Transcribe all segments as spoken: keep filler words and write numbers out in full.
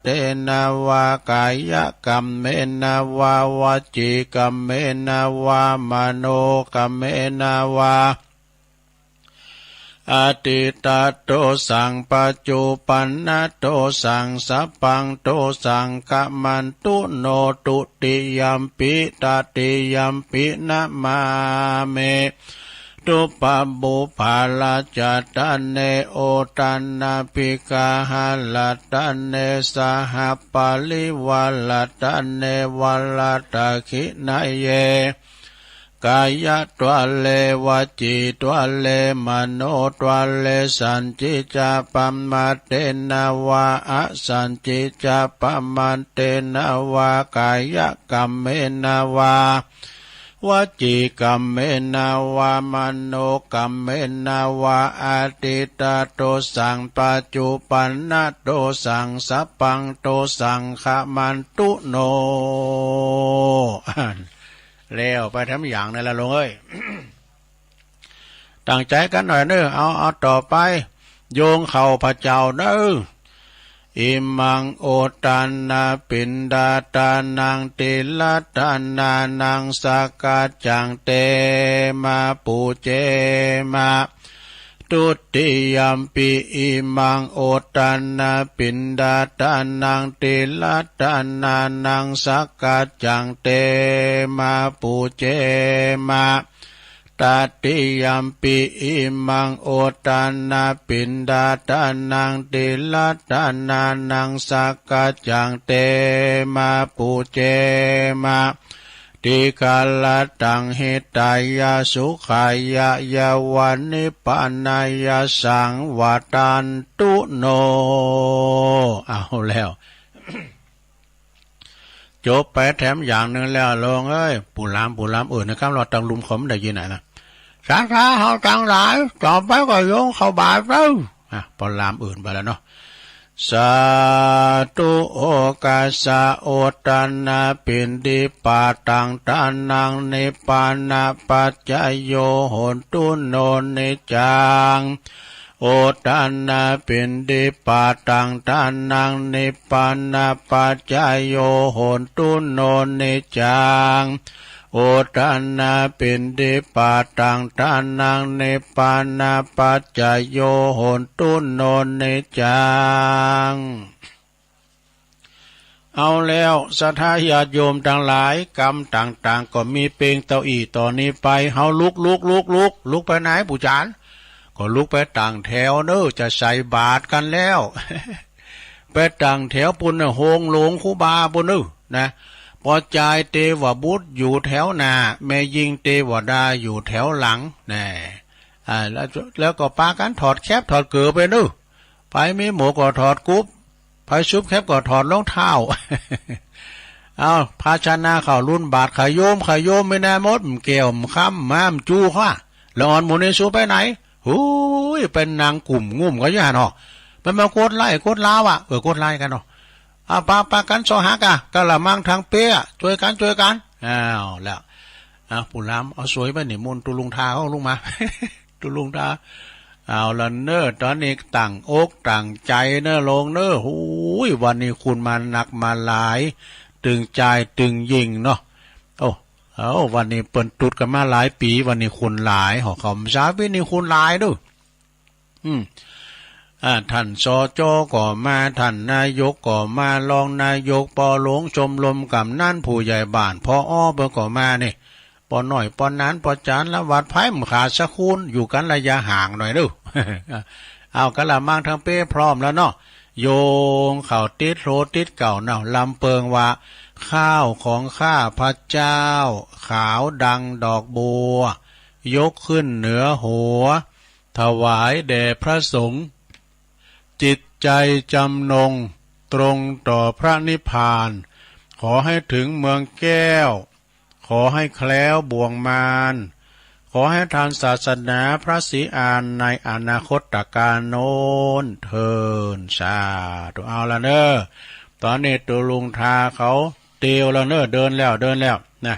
ทนวากายกัมเมนวาวจีกัมเมนวามโนกัมเมนวา อทิฏฐะโตสัง ปัจจุปันนะโตสัง สัพพังโตสัง ขมันตุโน ทุติยัมปิ ตติยัมปิ นะมามิ ทุปปะปุพพะ รัจจทะเน โอทะนะ ภิกขะหะ รัตเน สหปะริวา รัตเน วะ รัตถะขิณะเย กายะทะเล วจีทะเล มโนทะเล สัจจิจะปะมาทเทนวา อสัจจิจะปะมาทเทนวา กายกัมเมนวา วจีกัมเมนวา มโนกัมเมนวา อทิฏฐะโตสัง ปัจจุปันนะโตสัง สัพพังโตสัง ขมันตุโน แล้วไปแถมอย่างนั้นละโลงเอ้ย ตั้งใจ๋กั๋นหน่อยเน้อ เอา เอาต่อไป โยงเข้าพระเจ้าเน้อ อิมัง โอทะนะ ปิณฑะทานัง ทิฏฐะทานานัง สักกัจจัง เต มะ ปูเจ มะ ทุติยัมปิ อิมัง โอทะนะ ปิณฑะทานัง ทิฏฐะทานานัง สักกัจจัง เต มะ ปูเจ มะ ตติยัมปิ อิมัง โอทะนะ ปิณฑะทานัง ทิฏฐะทานานัง สักกัจจัง เต มะ ปูเจ มะ ทีฆะระตัง หิตายะ สุขายะ ยะวะ นิพพานายะ สัง วัตตันตุโน เอาแล้ว จบไปแถมอย่างนึ่งแล้ว โลงเอ้ย ปู่หลาม ปู่หลามเอิ้นนะครับ เฮาตังลุ่มเขาบ่ได้ยินน่ะนะ ศรัทธาเฮาตังหลาย ต่อไปก็โยงเข้าบาตรเน้อ อ่ะ ปอหลามเอิ้นไปแล้วเนาะ สาธุ โอกัสสะ โอทะนะ ปิณฑิปาตัง ทานัง นิพพานะปัจจโย โหนตุ โน นิจจัง โอทะนะ ปิณฑิปาตัง ทานัง นิพพานะปัจจโย โหนตุ โน นิจจัง โอทะนะ ปิณฑิปาตัง ทานัง นิพพานะปัจจโย โหนตุ โน นิจจัง เอาแล้ว ศรัทธาญาติโยมตังหลาย กำต่างๆ ก็มีเปล่งเต้าอี้ต่อนี้ไป เฮาลุก ลุก ลุก ลุก ลุกไปไหน ปู่จ๋ารย์ ก็ลุกไปตั้งแถวเน้อ จะใส่บาตรกั๋นแล้ว ไปตั้งแถวปู๊นเน้อ โฮงหลวงครูบาปู๊นเน้อ นะ ป้อจายเตวบุตรอยู่แถวหน้า แม่ญิงเตวดาอยู่แถวหลัง แน่ อ่า แล้ว แล้วก็ปากั๋นถอดแคปถอดเกิ๋วไปเน้อ ใผมีหมวกก็ถอดกุ๊บ ใผสุบแคปก็ถอดรองเท้า เอา ภาชนะเข้ารุนบาตร ขะโยม ขะโยม มีนาหมด แก้ว คำ ม้าม จู๋ คว้า ละอ่อนหมู่นี้สูไปไหน หูย ไปนั่งกุ่มงุ่มกั๋นอยู่หั้นเนาะ มันมากดไลก์กดลาวอะ เออ กดไลก์กั๋นเนาะ อ่ะ ปา ปากั๋นเซาะหากะ กะละมังทั้งเป๊อะ จ้วยกั๋น จ้วยกั๋น อ้าว แล้ว อ่ะ ปู่หลาม เอาสวยไปนิมนต์ตุ๊ลุงทาเข้าลุกมา ตุ๊ลุงทา เอาละเน้อ ต๋อนนี้ตั้งอกตั้งใจ๋เน้อ โลงเน้อ หูย วันนี้คนมานักมาหลาย ตึงจายตึงยิ่งเนาะ โอ้ เอา วันนี้เปิ้นตุ๊ดกั๋นมาหลายปี๋ วันนี้คนหลาย หอเขาพรรษาปี๋นี้คนหลายเน้อ อืม อ่า ท่าน สจ ก็มา ท่านนายกก็มา รองนายก ป.หลวง ชมรมกำนัน ผู้ใหญ่บ้าน ผอ เปิ้นก็มานี่ ป.น้อย ป.หนาน ป.จ๋ารย์ ละวัด ใผบ่ขาดสักคน อยู่กั๋นระยะห่างหน่อยเน้อ เอา กะละมังทั้งเป๊ะพร้อมแล้วเนาะ โยงเข้าติดโหติดเก้าเนาะ ลำเปิงว่า ข้าวของข้าพเจ้า ขาวดังดอกบัว ยกขึ้นเหนือหัว ถวายแด่พระสงฆ์ จิตใจจำนงตรงต่อพระนิพพาน ขอให้ถึงเมืองแก้ว ขอให้แคล้วบ่วงมาร ขอให้ทันศาสนาพระศรีอานในอนาคตกาลโน้นเทอญ สาธุ เอาละเน้อ ต๋อนนี้ตุ๊ลุงทาเขาเตียวแล้วเน้อ เดินแล้ว เดินแล้วนะ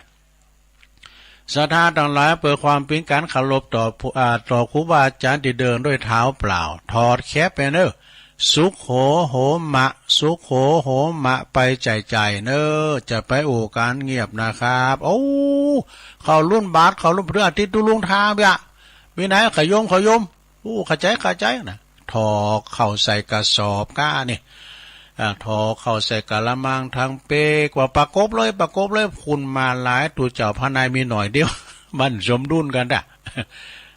ศรัทธาตังหลาย เปื้อความเป๋นก๋านเคารพต่อผู้ อ่า ต่อครูบาอาจ๋ารย์ตี้เดินด้วยเท้าเปล่า ถอดแคปไปเน้อ สุขโข โหมะ สุขโข โหมะ ไปใจ๋ๆ เน่อ จะไปอู้กั๋นเงียบนะครับ โอ้ เข้ารุ่นบาตร เข้ารุ่น เดือนอาทิตย์ ตุ๊ลุงทาเปีย มีไหน ขะโยม ขะโยม โอ้ เข้าใจ๋ เข้าใจ๋นะ ถอกเข้าใส่กระสอบก้านี่ อ่า ถอกเข้าใส่กะละมังตังเปก ว่าประกบเลย ประกบเลย คนมาหลาย ตุ๊เจ้าพระนายมีหน่อยเดียว มันสมดุลกั๋นดะ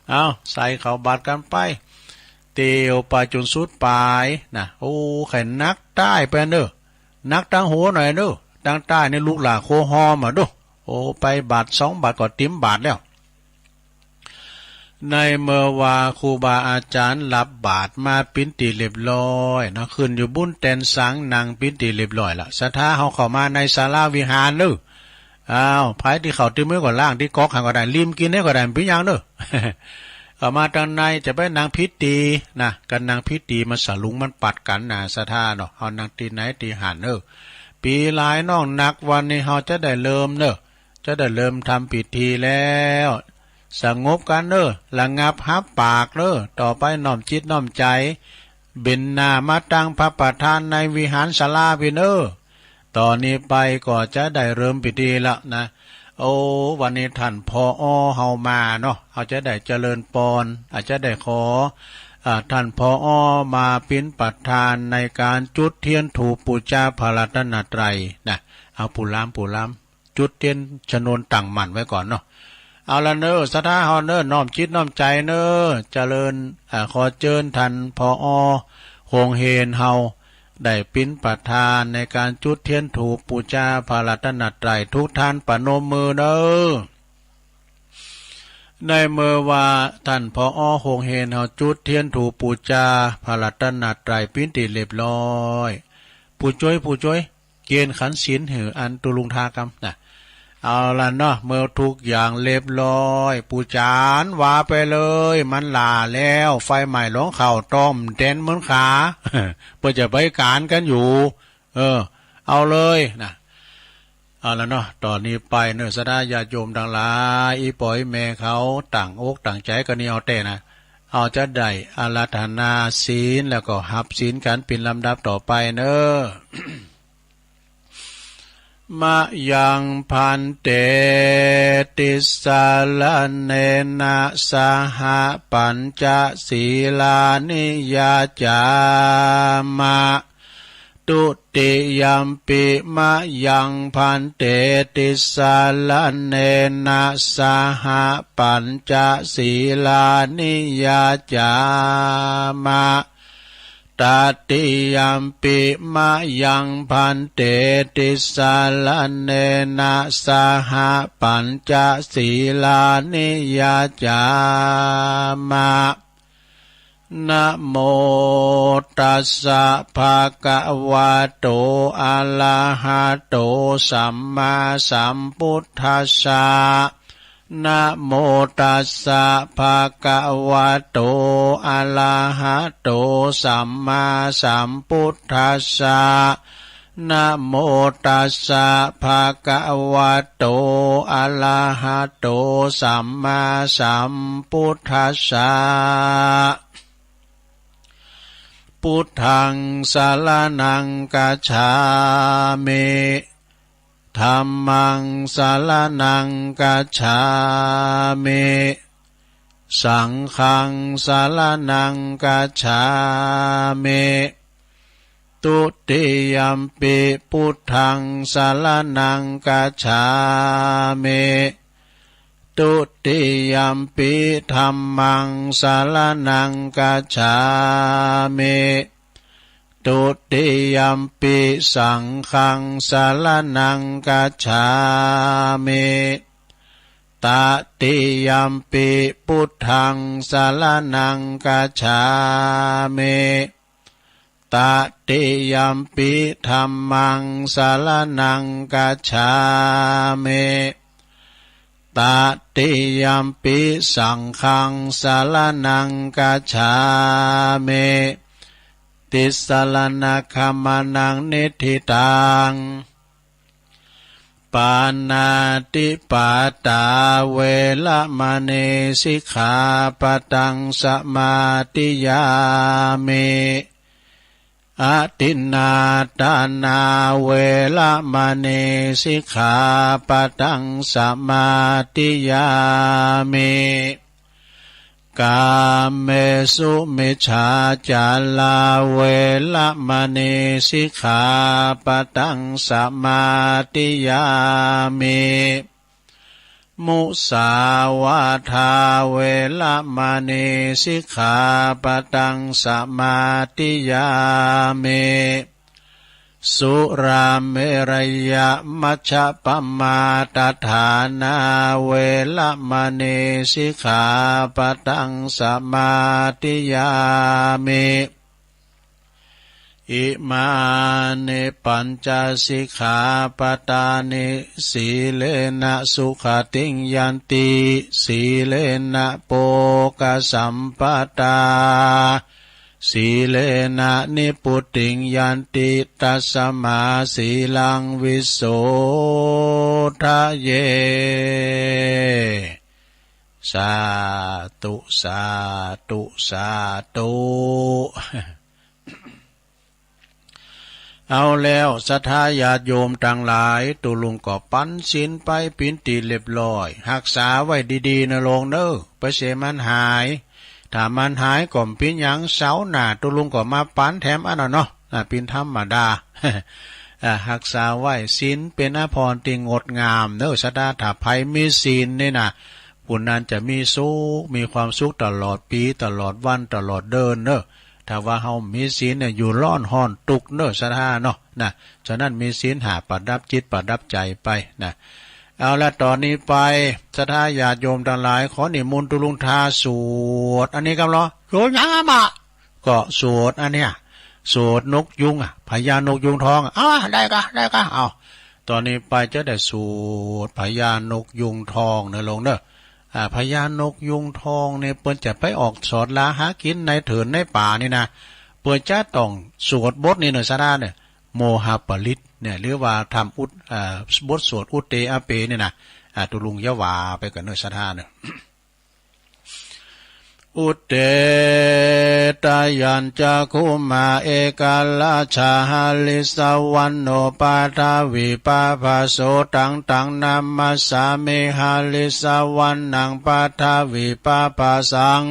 เอา ใส่เข้าบาตรกั๋นไป เตียวไปจ๋นสุดปายนะ โอ้ ใค่หนักใต้ไปเน่อ หนักตังหัวหน่อยเน่อ ตังใต้นี่ลูกหล้าโคฮอมอะดู โอ้ ไปบาตรสองบาตรก็เต๋มบาตรแล้ว ในเมื่อว่าครูบาอาจ๋ารย์ฮับบาตรมาเป๋นตี้เรียบร้อยนะ ขึ้นอยู่บุ้นแตนสัง นั่งเป๋นตี้เรียบร้อยละ ศรัทธาเฮาเข้ามาในศาลาวิหารเน่อ อ้าว ใผตี้เข้าตี้เมือก็ล้างตี้ก๊อกหั้นก็ได้ ริมกิ๋นนี่ก็ได้ บ่เป๋นหยังเน่อ เข้ามาตังในจะไปนั่งผิดตี้นะ กั๋นนั่งผิดตี้มันสลุงมันปัดกั๋นนะ ศรัทธาเนาะ เฮานั่งตี้ไหนตี้หั้นเน่อ ปี๋หลายน้องนัก วันนี้เฮาจะได้เริ่มเน่อ จะได้เริ่มทำพิธีแล้ว สงบกั๋นเน่อ ระงับฮับปากเน่อ ต่อไปน้อมจิตน้อมใจ๋ เบนหน้ามาตังพระประธานในวิหารศาลาปี้เน่อ ต่อนี้ไปก็จะได้เริ่มพิธีละนะ โอ้ วันนี้ต้าน ผอ. เฮามาเนาะ เฮาจะได้เจริญปอน อาจจะได้ขอ อ่า ต้าน ผอ. มาเป๋นประธานในก๋านจุดเตียนธูปปู๋จาพระรัตนตรัยนะ เอา ปู่ลำ ปู่ลำ จุดเตียนชนวนตั้งหมั้นไว้ก่อนเนาะ เอาละเน่อ ศรัทธาเฮาเน่อ น้อมจิตน้อมใจ๋เน่อ เจริญ อ่า ขอเจิญต้าน ผอ. โฮงเฮนเฮา ได้เป๋นประธานในก๋านจุดเตียนธูปปู๋จาพระรัตนตรัย กู้ต้านประนมมือเน่อ ในเมื่อว่าต้าน ผอ. โฮงเฮนเฮาจุดเตียนธูปปู๋จาพระรัตนตรัยเป๋นตี้เรียบร้อย ผู้จ้วย ผู้จ้วย เก๋ณฑ์ขันศีลหื้ออันตุ๊ลุงทากำนะ เอาละเนาะ เมื่อกู้อย่างเรียบร้อย ปู่จารย์ว่าไปเลย มันหล้าแล้ว ไฟไหม้หลงเข้าต๊อง แตนเหมือนขา เปิ้นจะไปก๋านกั๋นอยู่ เออ เอาเลยนะ เอาละเนาะ ต่อนี้ไปเน่อ ศรัทธาญาติโยมตังหลาย อี่ป้ออี่แม่เขา ตั้งอกตั้งใจ๋กั๋นนี่เอาแต๊นะ เอาจะได้อาราธนาศีล แล้วก็ฮับศีลกั๋นเป๋นลำดับต่อไปเน่อ มะยัง ภันเต ติสสะระเณนะ สะหะ ปัญจะ สีลานิ ยาจา มะ ตุติยัมปิ มะยัง ภันเต ติสสะระเณนะ สะหะ ปัญจะ สีลานิ ยาจา มะ ตติยัมปิ มะยัง ภันเต ติสสะระเณนะ สะหะ ปัญจะ สีลานิ ยาจา มะ นะโม ตัสสะ ภะคะวะโต อะระหะโต สัมมาสัมพุทธัสสะ นะโม ตัสสะ ภะคะวะโต อะระหะโต สัมมาสัมพุทธัสสะ นะโม ตัสสะ ภะคะวะโต อะระหะโต สัมมาสัมพุทธัสสะ พุทธัง สะระณัง กัจฉามิ ธัมมัง สะระณัง กัจฉามิ สังฆัง สะระณัง กัจฉามิ ตุติยัมปิ พุทธัง สะระณัง กัจฉามิ ตุติยัมปิ ธัมมัง สะระณัง กัจฉามิ ตุติยัมปิ สังฆัง สะระณัง กัจฉามิ ตติยัมปิ พุทธัง สะระณัง กัจฉามิ ตติยัมปิ ธัมมัง สะระณัง กัจฉามิ ตติยัมปิ สังฆัง สะระณัง กัจฉามิ ติสสะระณะขะมะนะ นิฏฐิตัง ปาณาติปาตา เวระมะณี สิกขาปะทัง สะมาธิยามิ Adinnādānā veramaṇī sikkhāpadaṃ samādiyāmi. Kāmesumicchācārā veramaṇī sikkhāpadaṃ samādiyāmi. Musāvādā veramaṇī sikkhāpadaṃ samādiyāmi. Surāmerayamajjapamādaṭṭhānā veramaṇī sikkhāpadaṃ samādiyāmi. Imāni pañca sikkhāpadāni. Sīlena sugatiṃ yanti, sīlena bhogasampadā, sīlena nibbutiṃ yanti, tasmā sīlaṃ visodhaye. Sādhu, sādhu, sādhu. เอาแล้ว ศรัทธาญาติโยมตังหลาย ตุ๊ลุงก็ปันศีลไปเป๋นตี้เรียบร้อย ฮักษาไว้ดีๆ นะโลงเน่อ ไปเสียมันหาย ถ้ามันหายก็บ่เป๋นหยัง เสาร์หน้าตุ๊ลุงก็มาปันแถมอั้นน่ะเนาะ อ่า เป๋นธรรมดา อ่า ฮักษาไว้ ศีลเป๋นอาภรณ์ตี้งดงามเน่อ ศรัทธา ถ้าใผมีศีลนี่นะ ผู้นั้นจะมีสุข มีความสุขตลอดปี๋ ตลอดวัน ตลอดเดือนเน่อ ถ้าว่าเฮาบ่มีศีลเนี่ย อยู่ร้อนฮ้อนตุ๊กข์เน่อ ศรัทธาเนาะ นะ ฉะนั้นมีศีลห้าประดับจิตประดับใจ๋ไปนะ เอาละ ต๋อนนี้ไป ศรัทธาญาติโยมตังหลาย ขอนิมนต์ตุ๊ลุงทาสวด อันนี้กำลอ สวดหยังอะหม่า ก็สวดอันเนี้ย สวดนกยูงอะ พญานกยูงทองอะ อ้า ได้ก่ะ ได้ก่ะ เอา ต๋อนนี้ไปจะได้สวดพญานกยูงทองเน่อโลงเน่อ อ่า พญานกยูงทองเนี่ย เปิ้นจะไปออกสอดหาหากิ๋นในเถินในป่านี่นะ เปิ้นจะต้องสวดบทนี้เน่อ ศรัทธาเน่อ โมหปริตเนี่ย หรือว่าทำอุท- อ่า บทสวดอุทเตอะเปเนี่ยนะ อ่า ตุ๊ลุงจะว่าไปก่อนเน่อ ศรัทธาเน่อ Udetayañcakkhumā ekarājā harissavaṇṇo paṭhavipābhaso taṃ taṃ namassāmi harissavaṇṇaṃ paṭhavipābhasaṃ.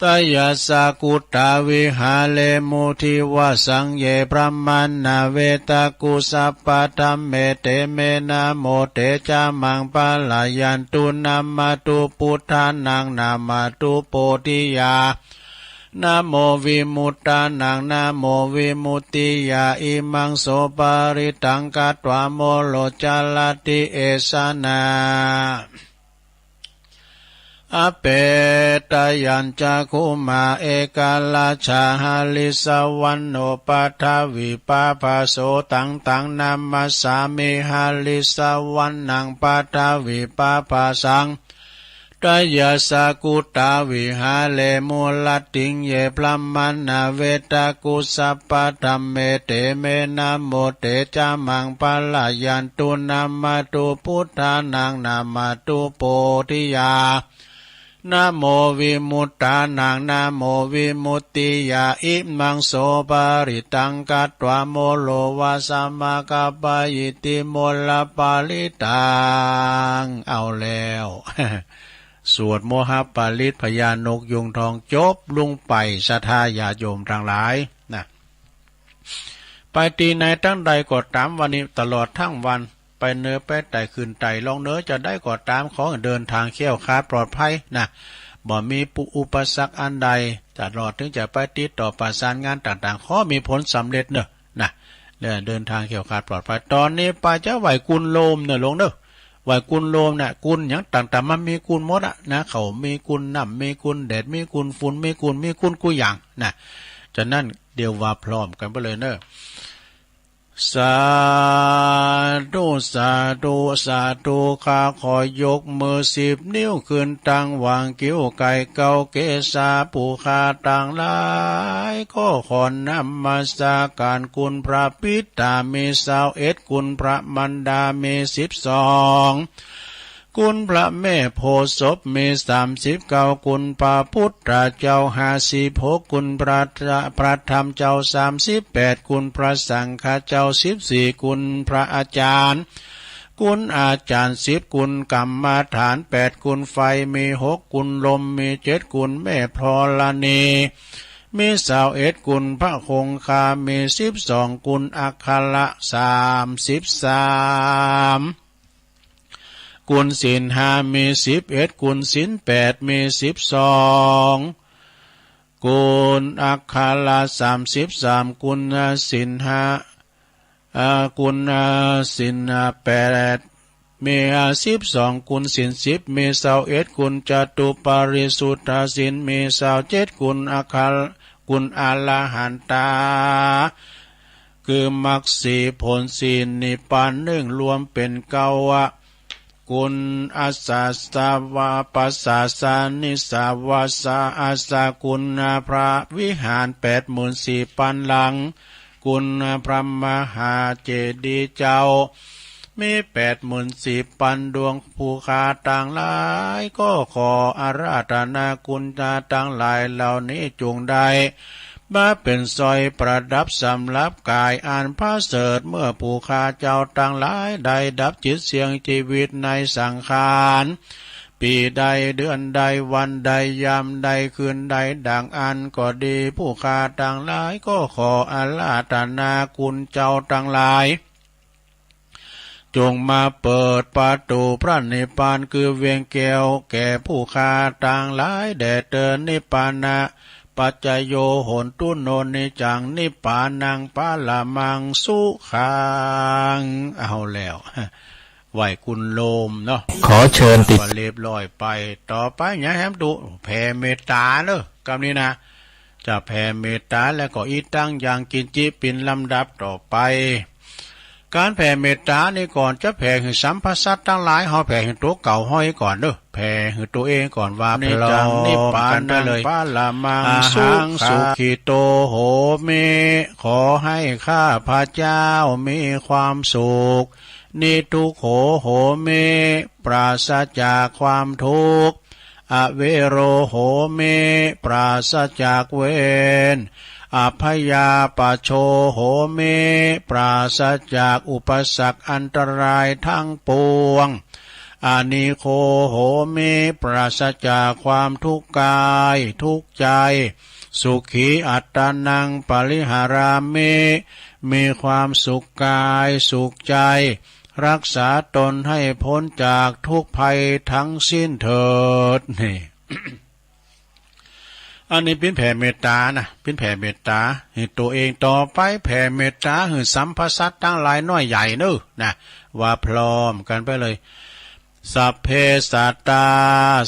Tayasā khuddā viharemu divassaṃ ye brāhmaṇā vedagu sabbadhamme te me namo te ca maṃ pālayantu. Namatthu buddhānaṃ namatthu bodhiyā namo vimuttānaṃ namo vimuttiyā. Imaṃ so parittaṃ katvā moro carati esanā. Apetayañcakkhumā ekarājā harissavaṇṇo paṭhavipābhaso taṃ taṃ namassāmi harissavaṇṇaṃ paṭhavipābhasaṃ. Tayasā khuddā viharemu rattiṃ ye brāhmaṇā vedagu sabbadhamme te me namo te ca maṃ pālayantu. Namatthu buddhānaṃ namatthu bodhiyā namo vimuttānaṃ namo vimuttiyā. Imaṃ so parittaṃ katvā moro vāsamakappayīti moraparittaṃ. เอาแล้ว สวดโมหปริตรพญานกยูงทองจบลงไป ศรัทธาญาติโยมตังหลายนะ ไปตี้ไหนตังใดก็ต๋าม วันนี้ตลอดตังวัน ไปเหนือไปใต้ ขึ้นใต้ลงเหนือ จะใดก็ต๋าม ขอเดินตางแคล้วคลาดปลอดภัยนะ บ่มีอุปสรรคอันใด ตลอดเถิงจะไปติดต่อประสานงานต่างๆ ขอมีผลสำเร็จเน่อนะ แล้วเดินตางแคล้วคลาดปลอดภัย ต๋อนนี้ไปจะไหว้กุนโลมเน่อโลงเน่อ ไหว้กุนโลมน่ะ กุนหยังต่างๆ มันมีกุนหมดอะนะ ข้าวมีกุน น้ำมีกุน แดดมีกุน ฝุ่นมีกุน มีกุนกู้อย่างนะ ฉะนั้นเดี๋ยวว่าพร้อมกั๋นไปเลยเน่อ สาธุ สาธุ สาธุ ข้าขอยกมือสิบนิ้วขึ้นตังหว่างคิ้วไก๋เก๊าเกศา ผู้ข้าตังหลายก็ขอนมัสการคุณพระปิดามีซาวเอ็ด คุณพระมันดามีสิบสอง คุณพระแม่โพธิ์ศพมีสามสิบเก้า คุณพระพุทธเจ้าห้าสิบหก คุณพระ พระธรรมเจ้าสามสิบแปด คุณพระสังฆเจ้าสิบสี่ คุณพระอาจารย์ คุณอาจารย์สิบ คุณกรรมฐานแปด คุณไฟมีหก คุณลมมีเจ็ด คุณแม่ธรณีมีซาวเอ็ด คุณพระคงคามีสิบสอง คุณอัคระสามสิบสาม คุณศีลห้ามีสิบเอ็ด คุณศีลแปดมีสิบสอง คุณอัคระสามสิบสาม คุณศีลห้า เอ่อ คุณ เอ่อ ศีลแปดมี เอ่อ สิบสอง คุณศีลสิบมีซาวเอ็ด คุณจตุปาริสุทธศีลมีซาวเจ็ด คุณอัคระ คุณอรหันตา คือมรรคสี่ผลสี่นิพพานหนึ่ง รวมเป๋นเก้าอะ คุณอัสสะวะปะสะสะนิสสะวะสะอัสสะ คุณพระวิหารแปดหมื่นสี่ปันหลัง คุณพระมหาเจดีย์เจ้า มีแปดหมื่นสี่ปันดวง ผู้ข้าตังหลายก็ขออาราธนาคุณตาตังหลายเหล่านี้จงได้ มาเป๋นสร้อยประดับสำหรับก๋ายอันประเสริฐ เมื่อผู้ข้าเจ้าตังหลายได้ดับจิตเสี่ยงจีวิตในสังขาร ปี๋ใดเดือนใดวันใดยามใดคืนใดดั่งอั้นก็ดี ผู้ข้าตังหลายก็ขออาราธนาคุณเจ้าตังหลาย จงมาเปิดประตู๋พระนิพพานคือเวียงแก้วแก่ผู้ข้าตังหลายแด่เตอ นิพพานะปัจจโย โหนตุ โน นิจจัง นิพพานัง ปะระมัง สุขัง เอาแล้ว ไหว้คุณโยมเนาะ ขอเชิญติด ก็เรียบร้อยไป ต่อไปหยังแหมตุ๊ แผ่เมตต๋าเนาะ กำนี้นะ จะแผ่เมตต๋าแล้วก็ อิทัง ยัง กิญจิ เป๋นลำดับต่อไป ก๋านแผ่เมตต๋านี่ก่อนจะแผ่หื้อสรรพสัตว์ตังหลาย เฮาแผ่หื้อตั๋วเก่าเฮาก่อนเนาะ แผ่หื้อตั๋วเองก่อนว่า นิจจัง พร้อม นิพพานัง กันไปเลย ปะระมัง อะหัง สุขัง สุขิโต โหมิ ขอให้ข้าพเจ้ามีความสุข นิทุกโข โหมิ ปราศจากความทุกข์ อเวโร โหมิ ปราศจากเวร อัพพยาปัชโช โหมิ ปราศจากอุปสรรคอันตรายทั้งปวง อนิโค โหมิ ปราศจากความทุกข์กายทุกข์ใจ สุขีอัตตานัง ปริหารามิ มีความสุขกายสุขใจ รักษาตนให้พ้นจากทุกข์ภัยทั้งสิ้นเถิด นี่ อันนี้เป๋นแผ่เมตต๋านะ เป๋นแผ่เมตต๋าหื้อตั๋วเอง ต่อไปแผ่เมตต๋าหื้อสรรพสัตว์ตังหลายน้อยใหญ่เนาะ นะ ว่าพร้อมกันไปเลย สัพเพสัตตา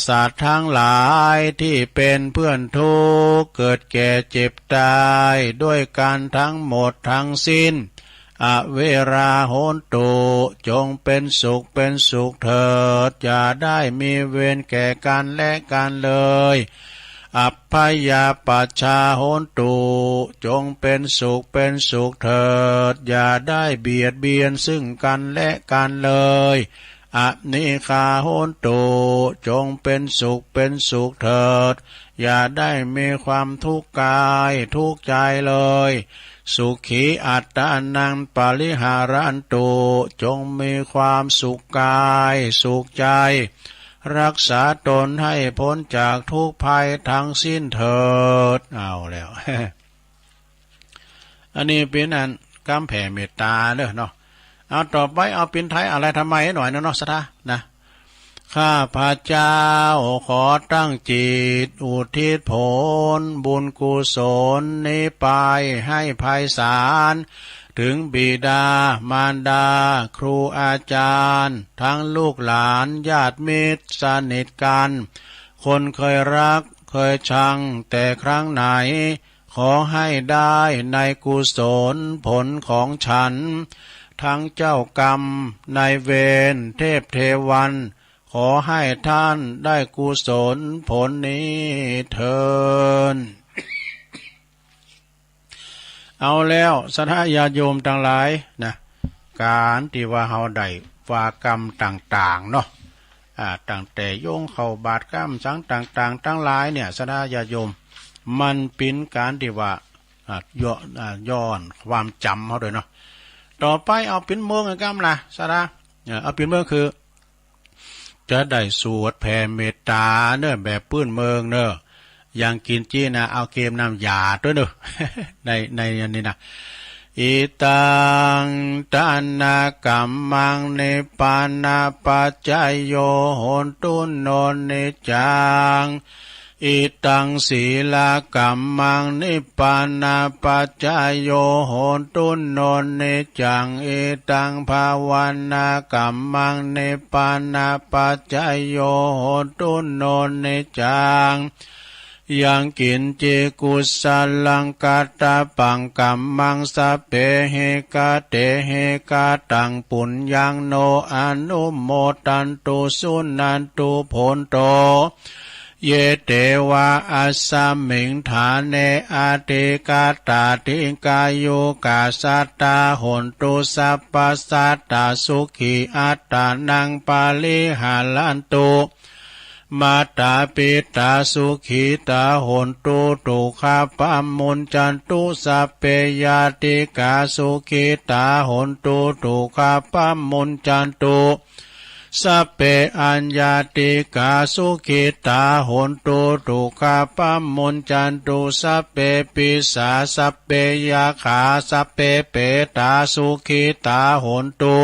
สัตว์ทั้งหลายที่เป็นเพื่อนทุกข์ เกิดแก่เจ็บตายด้วยกันทั้งหมดทั้งสิ้น อเวรา โหนตุ จงเป็นสุขเป็นสุขเถิด อย่าได้มีเวรแก่กันและกันเลย อัพพยาปัชชา โหนตุ จงเป็นสุขเป็นสุขเถิด อย่าได้เบียดเบียนซึ่งกันและกันเลย อนิฆา โหนตุ จงเป็นสุขเป็นสุขเถิด อย่าได้มีความทุกข์กายทุกข์ใจเลย สุขีอัตตานัง ปริหารันตุ จงมีความสุขกายสุขใจ รักษาตนให้พ้นจากทุกข์ภัยทั้งสิ้นเถิด เอาแล้ว อันนี้เป๋นอันกำแผ่เมตต๋าเนาะ เอาต่อไป เอาเป๋นไทยอาราธนาหน่อยเนาะ ศรัทธานะ ข้าพเจ้าขอตั้งจิตอุทิศผลบุญกุศลนี้ไปให้ไพศาล ถึงบิดามารดา ครูอาจารย์ ทั้งลูกหลานญาติมิตรสนิทกัน คนเคยรักเคยชังแต่ครั้งไหน ขอให้ได้ในกุศลผลของฉัน ทั้งเจ้ากรรมนายเวรเทพเทวัน ขอให้ท่านได้กุศลผลนี้เทอญ เอาแล้ว ศรัทธาญาติโยมตังหลายนะ ก๋านตี้ว่าเฮาได้ว่ากำต่างๆ เนาะ อ่า ตั้งแต่โยงเข้าบาตรกำสังต่างๆ ตังหลายเนี่ย ศรัทธาญาติโยม มันเป๋นก๋านตี้ว่า อ่า ย้อน อ่า ย้อนความจ๋ำเฮาตวยเนาะ ต่อไปเอาเป๋นเมืองอะกำละ ศรัทธา เออ เอาเป๋นเมืองคือ จะได้สวดแผ่เมตต๋าเน่อ แบบปื้นเมืองเน่อ อย่างกิ๋นจี๊นะ เอาเกมน้ำยาตวยเน่อ ใน ในอันนี้นะ อิตัง ทานะกัมมัง นิพพานะปัจจโย โหนตุ โน นิจจัง อิตัง สีลกัมมัง นิพพานะปัจจโย โหนตุ โน นิจจัง อิตัง ภาวานะกัมมัง นิพพานะปัจจโย โหนตุ โน นิจจัง ยังกิ๋นจิ กุสลัง กัตตะปัง กัมมัง สัพเพ หิ กะเต หิ กะตัง ปุญญัง โน อนุโมทันตุ สุนันตุ โผนโต เย เต วะ อัสสะมิง ฐาเน อธิ กะตา ติ กายุ กา สัตตา โหนตุ สัพพะ สัตตา สุขี อัตตานัง ปะริหารันตุ มาตา ปิตา สุขีตา โหนตุ ตุกขะปะมุญจันตุ สัพเพ ญาติกา สุขีตา โหนตุ ตุกขะปะมุญจันตุ สัพเพ อัญญาติกา สุขีตา โหนตุ ตุกขะปะมุญจันตุ สัพเพ ปิสา สัพเพ ยะขา สัพเพ เปตา สุขีตา โหนตุ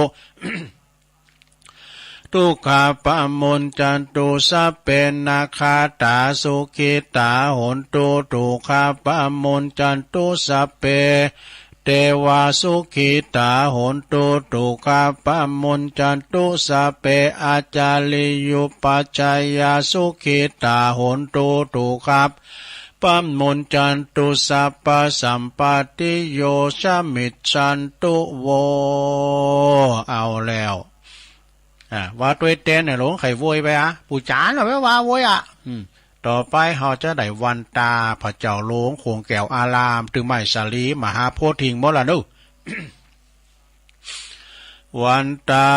ตุกขะปะมุญจันตุ สัพเพ นักขัตตา สุขีตา โหนตุ ตุกขะปะมุญจันตุ สัพเพ เตวา สุขีตา โหนตุ ตุกขะปะมุญจันตุ สัพเพ อาจาริยุปัชฌายา สุขีตา โหนตุ ตุกขะปะมุญจันตุ สัพพะสัมปตติโย สมิจฉันตุ โว เอาแล้ว อ่า ว่าตวยแตนเนี่ย หลวงใค่โวยไปอะ ปู่จ๋ารเอาไว้ว่าโวยอะ อืม ต่อไปเฮาจะได้วันตาพระเจ้าหลวงโขงแก้วอาราม ตึงไม้สาลีมหาโพธิ์ถิงหมดละเนาะ วันตา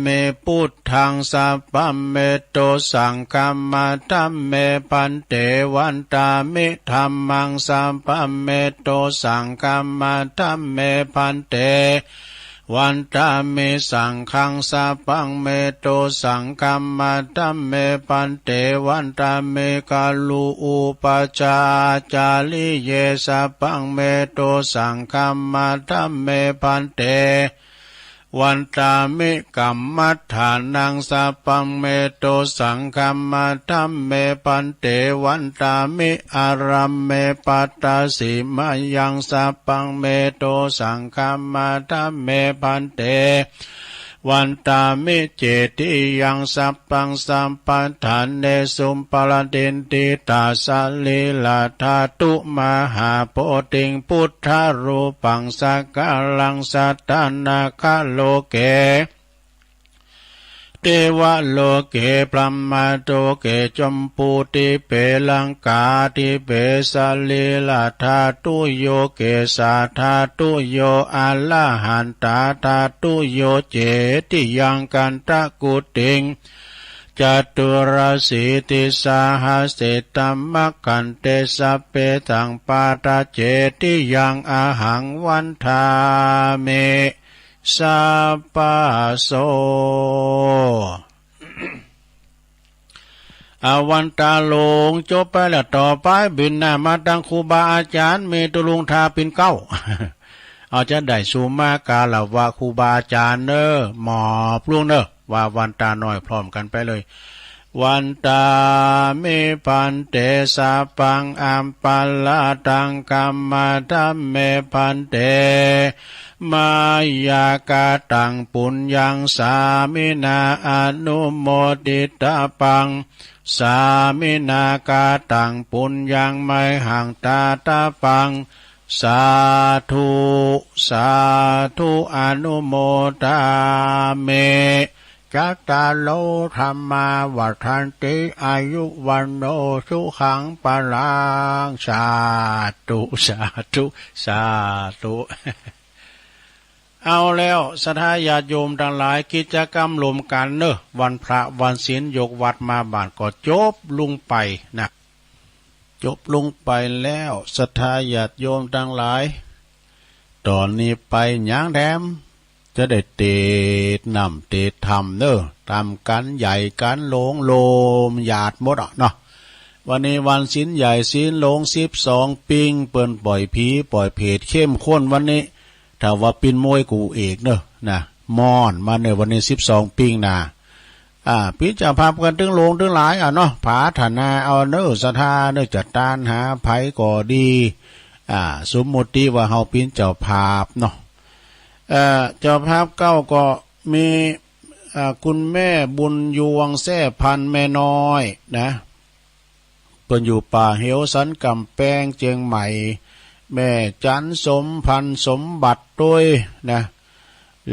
มิ พุทธัง สัพพะเม โต สังฆะมะ ธัมเม ภันเต วันตามิ ธัมมัง สัพพะเม โต สังฆะมะ ธัมเม ภันเต วันตามิ สังฆัง สัพพะเม โต สังฆะมะ ธัมเม ภันเต วันตามิ กะลุ อุปัชฌาจาริเย สัพพะเม โต สังฆะมะ ธัมเม ภันเต วันตามิ กัมมัฏฐานัง สัพพะเม โต สังฆะมะ ธัมเม ภันเต วันตามิ อารัมเม ปัตตสิมายัง สัพพะเม โต สังฆะมะ ธัมเม ภันเต วันตามิ เจติยัง สัพพัง สัพพะฐาเนสุ ปะระติฏฐิตา สะรีระธาตุ มหาโพธิง พุทธรูปัง สักการัง สัตตานักขะ โลเก เตวะโลเก พรหมะโลเก จัมปูทิเป ลังกาทิเป สะรีระธาตุโย เกสาธาตุโย อะระหันตาธาตุโย เจติยัง กันทะกุติง จตุรสีติสาหะเสตะมะขันเต สัพเพ สัพพัทธะ เจติยัง อะหัง วันทามิ สัพพะโส อา วันตาหลวงจบไปแล้ว ต่อไปบิณฑบาตตังครูบาอาจ๋ารย์ มีตุ๊ลุงทาปิ่นเกล้า เอาจะได้สุมะ กาละวะครูบาอาจ๋ารย์เน่อ หมอบลุงเน่อ ว่าวันตาน้อยพร้อมกั๋นไปเลย วันตามิ ภันเต สัพพัง อัปปะราธัง ขมะ ธัมเม ภันเต มะยะ กะตัง ปุญญัง สามินา อนุโมทิตะปัง สามินา กะตัง ปุญญัง มะหัง ทะตะปัง สาธุ สาธุ อนุโมทามิ จัตตาโร ธัมมา วัฑฒันติ อายุ วัณโณ สุขัง พลัง สาธุ สาธุ สาธุ เอาแล้วศรัทธาญาติโยมตังหลาย กิจกรรมร่วมกั๋นเนาะ วันพระวันศีลยกวัดมาบาตรก็จบลงไปนะ จบลงไปแล้ว ศรัทธาญาติโยมตังหลาย ต๋อนนี้ไปหยังแถม จะได้เตศน์น้ำเตศน์ธรรมเนาะ ต๋ามกั๋นใหญ่กั๋นหลง โลมหยาดหมดอะเนาะ วันนี้วันศีลใหญ่ศีลหลง สิบสองปิง เปิ้นป่อยผีป่อยเปรตเข้มข้นวันนี้ ถ้าว่าปิ้นมวยกูเอกเนาะ นะ ม่อนมาเนาะ วันนี้สิบสองปิงนะ อ่า ปี้เจ้าภาพกั๋นตึงหลงตึงหลายอะเนาะ ผาถนาเอาเนาะ ศรัทธาเนาะ จะตานหาใผก็ดี อ่า สมมุติว่าเฮาปิ้นเจ้าภาพเนาะ เอ่อ เจ้าภาพเก๊าก็มี อ่า คุณแม่บุญยวงแซ่พันธุ์ แม่น้อยนะ เปิ้นอยู่ป่าเหวสันก๋ำแปง เจียงใหม่ แม่จันสมพันธ์สมบัติตวยนะ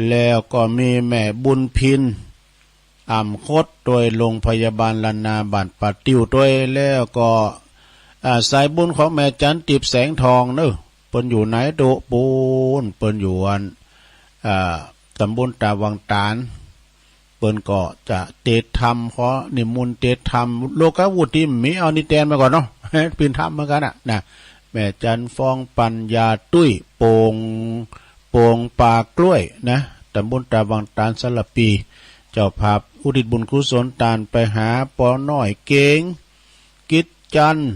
แล้วก็มีแม่บุญพิน อ่ำคดตวย โรงพยาบาลล้านนาบ้านป่าติ้วตวย แล้วก็ อ่า สายบุญของแม่จันติบแสงทองเนาะ เปิ้นอยู่ไหนโตปู๊น เปิ้นอยู่อัน อ่า ต๋ำบลตาวังตาน เปิ้นก็จะเตศน์ธรรม ขอนิมนต์เตศน์ธรรม โลกะวุฒิมี เอานี่แตนมาก่อนเนาะ ปิ้นธรรมเหมือนกั๋นอะนะ แม่จันฟ้องปัญญาตุ้ย โป่ง โป่งป่ากล้วยนะ ต๋ำบลตาวังตาน สารภี เจ้าภาพอุทิศบุญกุศลตานไปหาป้อน้อยเก๋ง กิจจันทร์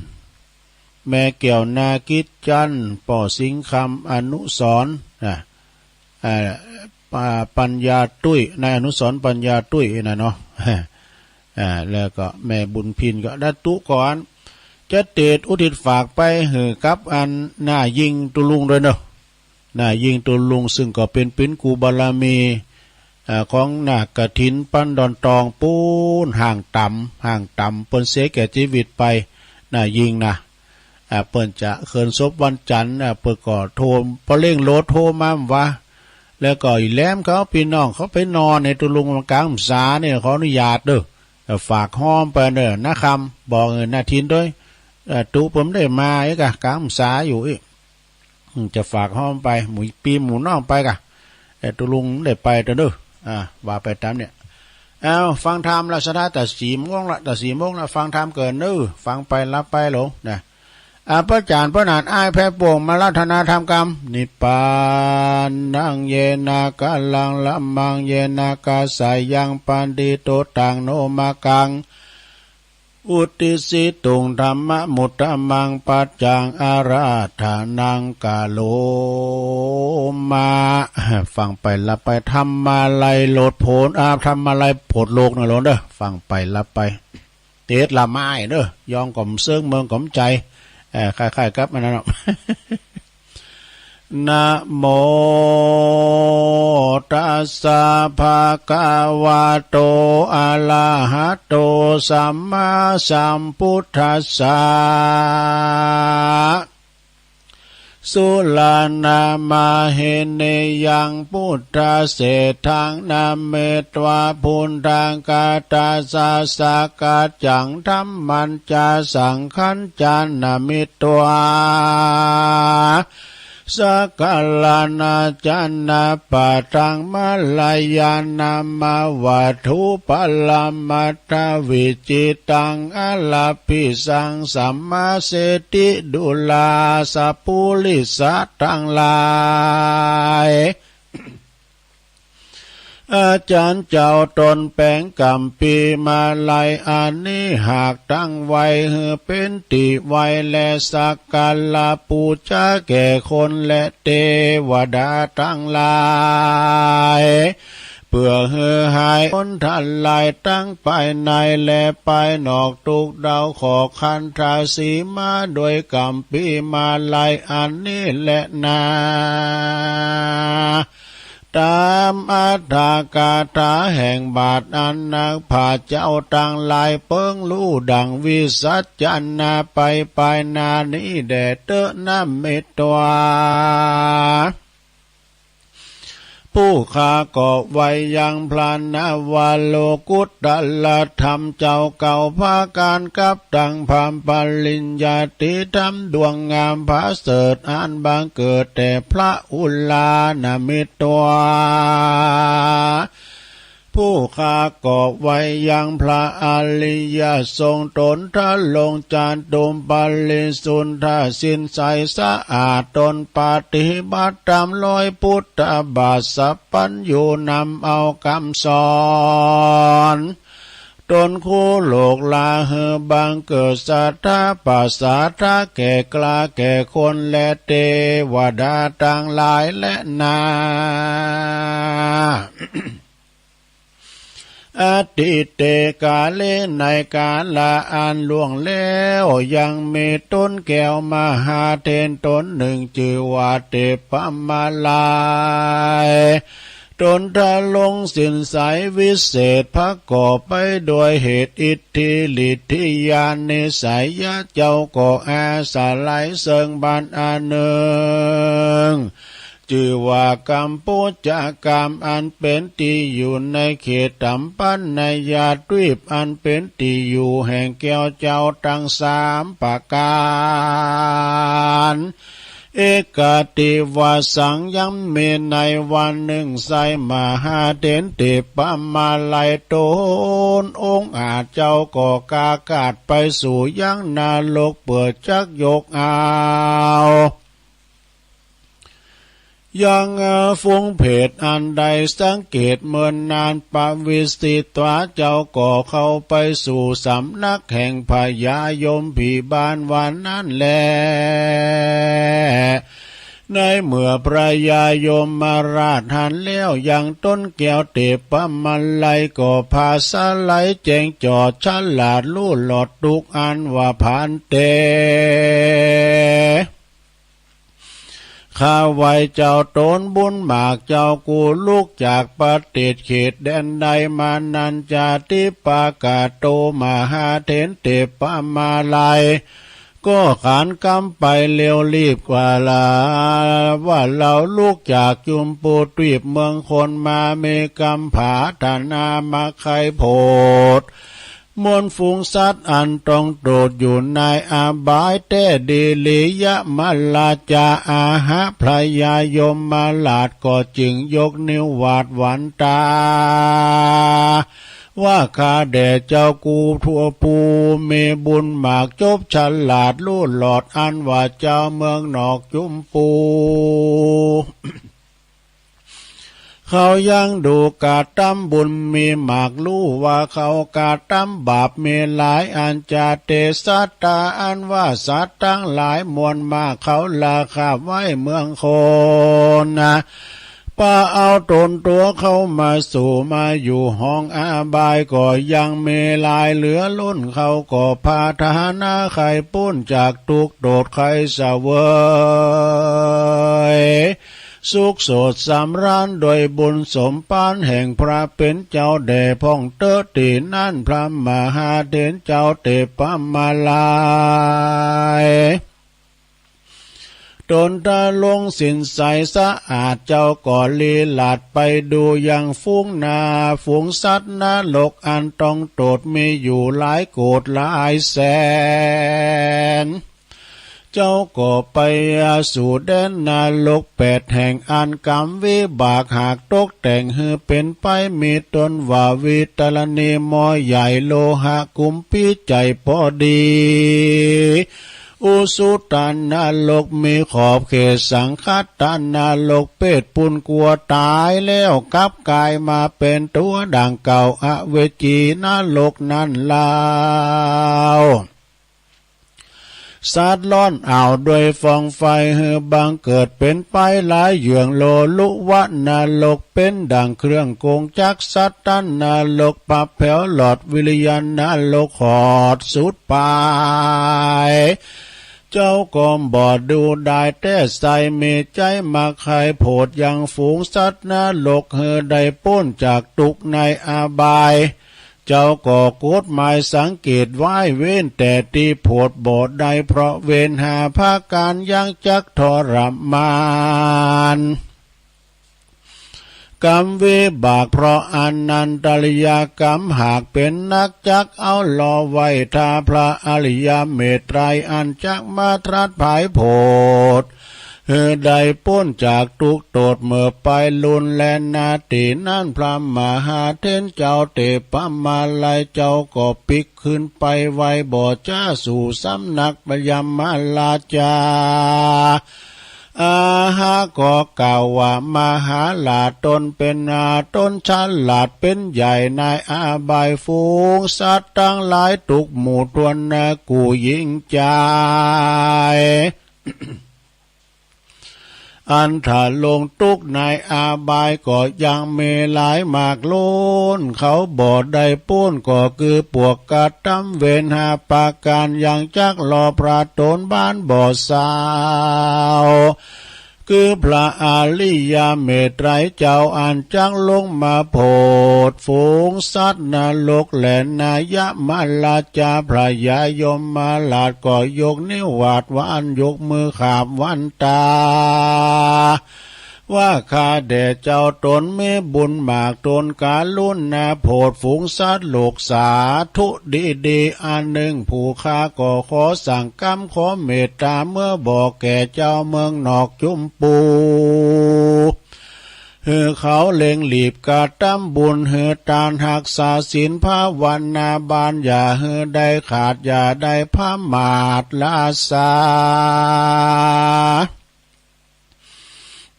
แม่แก้วนา กิจจันทร์ ป้อสิงห์คำ อนุสรณ์นะ อ่า อ่า ปัญญาตุ้ย นายอนุสรณ์ ปัญญาตุ้ยนะเนาะ อ่า แล้วก็แม่บุญพินก็ได้ตุ๊ก่อน จะเตศน์อุทิศฝากไปหื้อกับอันน้ายิ่งตุ๊ลุงตวยเนาะ น้ายิ่งตุ๊ลุง ซึ่งก็เป๋น เป๋นกู้บารมี อ่า ของนาคกฐินปันดอนตองปู๊น ห้างต๋ำ ห้างต๋ำ เปิ้นเสียแก่จีวิตไป น้ายิ่งนะ อ่า เปิ้นจะเขินศพวันจันทร์ อ่า เปิ้นก็โทร ป้อเล้งโหลดโทรมาว่า แล้วก็อีแหลมเขา ปี้น้องเขาไปนอนในตุ๊ลุงก๋างพรรษาเนี่ย ขออนุญาตเนาะ เอ่อ ฝากฮ้อมไปเนาะ น้าคำ บอก เออ น้าถิ่นตวย เอ่อ ตุ๊เปิ้นได้มาอีกอะ ก๋างพรรษาอยู่อี้ อืม จะฝากฮ้อมไป หมู่ปี้หมู่น้องไปก่ะ เอ่อ ตุ๊ลุงได้ไปตวยเนาะ อ่า ว่าไปต๋ามเนี่ย เอา ฟังธรรมละ ศรัทธา ตะสี่โมงละ ตะสี่โมงละ ฟังธรรมเกินเนาะ ฟังไปหลับไปหลงนะ อาปะจ๋านปะหนานอ้ายแผ่ปวงมารัตนาธรรมกำ นิพพานัง เยนะกะลัง ละมัง เยนะกะสายัง ปันทิโต ตัง โน มะกัง อุตติสสิตุง ธัมมะมุตตะมัง ปัจจัง อาราธนัง กะโรมะ ฟังไปหลับไป ธรรมาลัยโลดโผน อา ธรรมาลัยโผนโลกนะหลงเนาะ ฟังไปหลับไป เตศน์ละไม้เนาะ ยองก็บ่เซิง เมิงก็บ่ใจ๋ เอ่อ คล้ายๆ กับอันนั้นเนาะ นะโมตัสสะ ภะคะวะโต อะระหะโต สัมมาสัมพุทธัสสะ สุรานามาเฮเนยัง พุทธะเสฏฐัง นะเมตวา พุทธัง กะตะสะ สะกัจจัง ธัมมัญจะ สังฆัญจะ นะเมตวา สักการะนะจะ นะปะทัง มะระยะนะ มะวะถู ปะระมัตถวิจิตตัง อะระภิสัง สัมมาเสฏฐิ ดูราสะปุริสะตังหลาย อาจารย์เจ้าตนแป๋งกำปีมาลัยอันนี้ หากตั้งไว้หื้อเป๋นตี้ไหว้และสักการะปู๋จาแก่คนและเตวดาตังหลาย เปื้อหื้อหายมนต์ทั้งหลายตังภายในและภายนอก ตุ๊กเดาขอขันธสีมาโดยกำปีมาลัยอันนี้แลนา ต๋ามอัตถกถาแห่งบาทอันนักปราชญ์เจ้าตังหลายเปิงฮู้ดั่งวิสัชนาไป ภายหน้านี้แด่เต๊อะ นะเมตวา ผู้ข้าก็ไหว้ยังพระนวโลกุตตรธรรมเจ้าเก่า พากั๋นกับตังพระปริญญาติธรรมดวงงามประเสริฐ อันบังเกิดแต่พระอุลานะมิตร ผู้ข้าก็ไหว้ยังพระอริยสงฆ์ ตนทรงจาตุมปริสุทธา ศีลใสสะอาด ตนปฏิบัติต๋ามรอยพุทธบาท สัพพัญญูนำเอากำสอน ตนคู่โลกลาหื้อบังเกิดศรัทธาประสาทะแก่กล้าแก่คนและเตวดาตังหลายแลนา อทิเต กาเล ในกาละอันล่วงแล้ว ยังมีต้นแก้วมหาเถรตนนึ่ง จื้อว่าเทพมาลัย ตนทรงศีลใสวิเศษ ประกอบไปด้วยเหตุ อิทธิฤทธิญาณนิสัยยะ เจ้าก็อาศัยเซิ่งบ้านอันนึ่ง จื้อว่ากัมพูชะกาม อันเป๋นตี้อยู่ในเขตตัมปันนายาทวีป อันเป๋นตี้อยู่แห่งแก้วเจ้าตังสามประก๋าน เอกัตถิวาสัง ยังมีในวันนึ่ง ไส้มหาเถรเทพมาลัยตนองอาจ เจ้าก็กล้ากาดไปสู่ยังนรก เปื้อจักยกเอา ยังฝูงเปรตอันได้สังเกตเมินนาน ปวิสิตวา เจ้าก็เข้าไปสู่สำนักแห่งพญายมผีบาลวานั้นแล ในเมื่อพญายมราชหันแล้วยังต้นแก้วเทพมาลัย ก็ผาสะไลแจ้งจอดฉลาดฮู้หลอดทุกข์ อันว่า ภันเต ข้าไหว้เจ้า ตนบุญมากเจ้า กู้ลุกจากประเทศเขตแดนใดมา นัญจะทิปากาโต มหาเถรเทพมาลัย ก็ขานกำไปเร็วรีบกว่าลา ว่า เฮาลุกจากจุมพูทวีปเมืองคนมา มีกำผาถนามาใค่โผด มวลฝูงสัตว์อันต้องโตษอยู่ในอบายแต๊ ดิริยะมลาจาอาหะ พญายมราชก็จึงยกนิ้วหวาดหวันต๋า ว่า ข้าแด่เจ้า กู้ผู้มีบุญมากจบฉลาดฮู้หลอด อันว่าเจ้าเมืองนอกจุมพู เขายังดูกระตำบุญมีมาก ฮู้ว่าเขากระตำบาปมีหลาย อัญจะเท สัตตา อันว่าสัตว์ตังหลายมวลมาก เขาละคาบไว้เมืองคนนา ปาเอาตนตั๋วเข้ามาสู่มาอยู่ห้องอบาย ก็ยังมีหลายเหลือล้น เขาก็ผาถนาใค่ป๊นจากทุกข์โตษ ใค่เสวย สุขโสดสำราญโดยบุญสมภารแห่งพระเป๋นเจ้าแด่พ่องเต๊อะ ตี้นั้นพระมหาเถรเจ้าเทพมาลัย ตนทรงศีลใสสะอาด เจ้าก็ลี้ลัดไปดูยังฝูงนา ฝูงสัตว์นรกอันต้องโตษมีอยู่หลายโกฏหลายแสน เจ้าก็ไปสู่แดนนรกแปดแห่ง อันกำวิบากหากตกแต่งหื้อเป๋นไป มีต้นว่าวิตรรณี หม้อใหญ่ โลหะกุมภีใจ๋พอดี อุสุตนรก มีขอบเขตสังคัตตนรก เปรตปุ้นกั๋วต๋ายแล้วกลับก๋ายมาเป๋นตั๋วดั่งเก่า อเวจีนรกนั้นเล่า สัตว์ร้อนอ้าวด้วยฟองไฟหื้อบังเกิดเป๋นไปหลายเยื่อง โลลุวะนรก เป๋นดั่งเครื่องโก๋งจักร สัตตนรก ปะแผวหลอด วิริยนรก หอดสุดปาย เจ้าก็บ่ดูดายแต๊ ใส่มีใจ๋มาใค่โผดยังฝูงสัตว์นรก หื้อได้ป๊นจากตุ๊กข์ในอบาย เจ้าก็กฎหมายสังเกตไว้ เว้นแต่ตี้โผดบ่ได้ เพราะเวรห้าประก๋านยังจักทรมาน กรรมวิบากเพราะอานันตริยกรรม หากเป๋นนักจักเอาหล่อไว้ถ้าพระอริยเมตไตรย อันจักมาตรัสผายโผด หื้อได้ป๊นจากตุ๊กข์โต้ษเมื่อไปลุนแลนา ตี้นั้นพระมหาเถรเจ้าเตปะมาลัยเจ้าก็ปิ๊กขึ้นไปไหว้บ่จ๋าสู่สำนักพญามาราจา อาหาก็กล่าวว่า มหาราชตนเป๋นอา ตนฉลาดเป๋นใหญ่ในอบาย ฝูงสัตว์ตังหลายตุ๊กหมู่ถ้วนนา กู้ยิ่งใจ๋ อันถ้าลงตุ๊กข์ในอบายก็ยังมีหลายมากล้น เขาบ่ได้ป๊นก็คือปวกกระตำเวรห้าประก๋าน ยังจักหล่อพระโตนบานบ่เศร้า คือพระอริยเมตไตรยเจ้าอันจักลงมาโผด ฝูงสัตว์นรกแลนา ยมาราจาพญายมราชก็ยกนิ้วหวาดหวาน ยกมือขาบวันตา ว่าข้าแด่เจ้าตนมีบุญมาก ตนกรุณาโผดฝูงสัตว์โลก สาธุดีๆ อันนึ่ง ผู้ข้าก็ขอสั่งกำขอเมตต๋าเมื่อบอกแก่เจ้าเมืองนอกจุมปู หื้อเขาเร่งรีบกระตำบุญ หื้อตาน ฮักษาศีลภาวนาบาน อย่าหื้อได้ขาด อย่าได้ผมาทละสา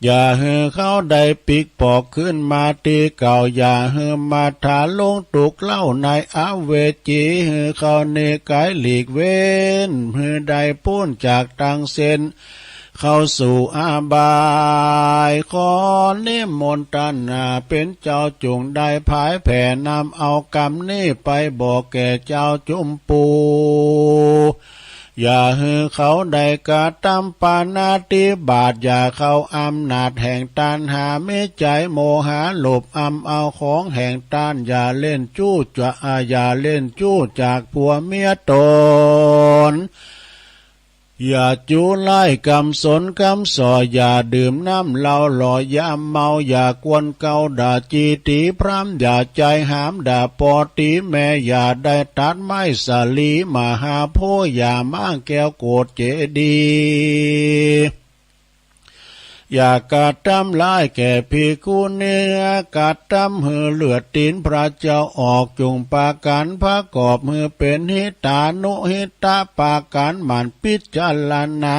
อย่าหื้อเขาได้ปิ๊กปอกขึ้นมาตี้เก่า อย่าหื้อมาทาลงตุ๊กข์เล่าในอเวจี หื้อเขานี้ไก๋หลีกเว้น หื้อได้ป๊นจากตังเส้น เข้าสู่อบาย ขอนิมนต์ต้านนาเป๋นเจ้าจุ่งได้ผายแผ่นำเอากำนี้ไปบอกแก่เจ้าจุมปู อย่าหื้อเขาได้กระตำปาณาติบาต อย่าเข้าอำนาจแห่งตัณหา มีใจ๋โมหะโลภอำเอาของแห่งต้าน อย่าเล่นจู้จะ อย่าเล่นจู้จากผัวเมียตน อย่าจู้ไล้กำสนกำส่อ อย่าดื่มน้ำเหล้าหล่อยาเมา อย่ากวนเกาด่าจี้ตี๋พราหมณ์ อย่าใจ๋หามด่าป้อตี๋แม่ อย่าได้ตัดไม้สาลีมหาโพธิ์ อย่าม้างแก้วโกศเจดีย์ อย่ากระตำร้ายแก่ภิกขุณี กระตำหื้อเลือดตี๋นพระเจ้าออก จุ่งปากั๋นผะกอบหื้อเป๋นหิตานุหิตะ ปากั๋นหมั่นพิจารณา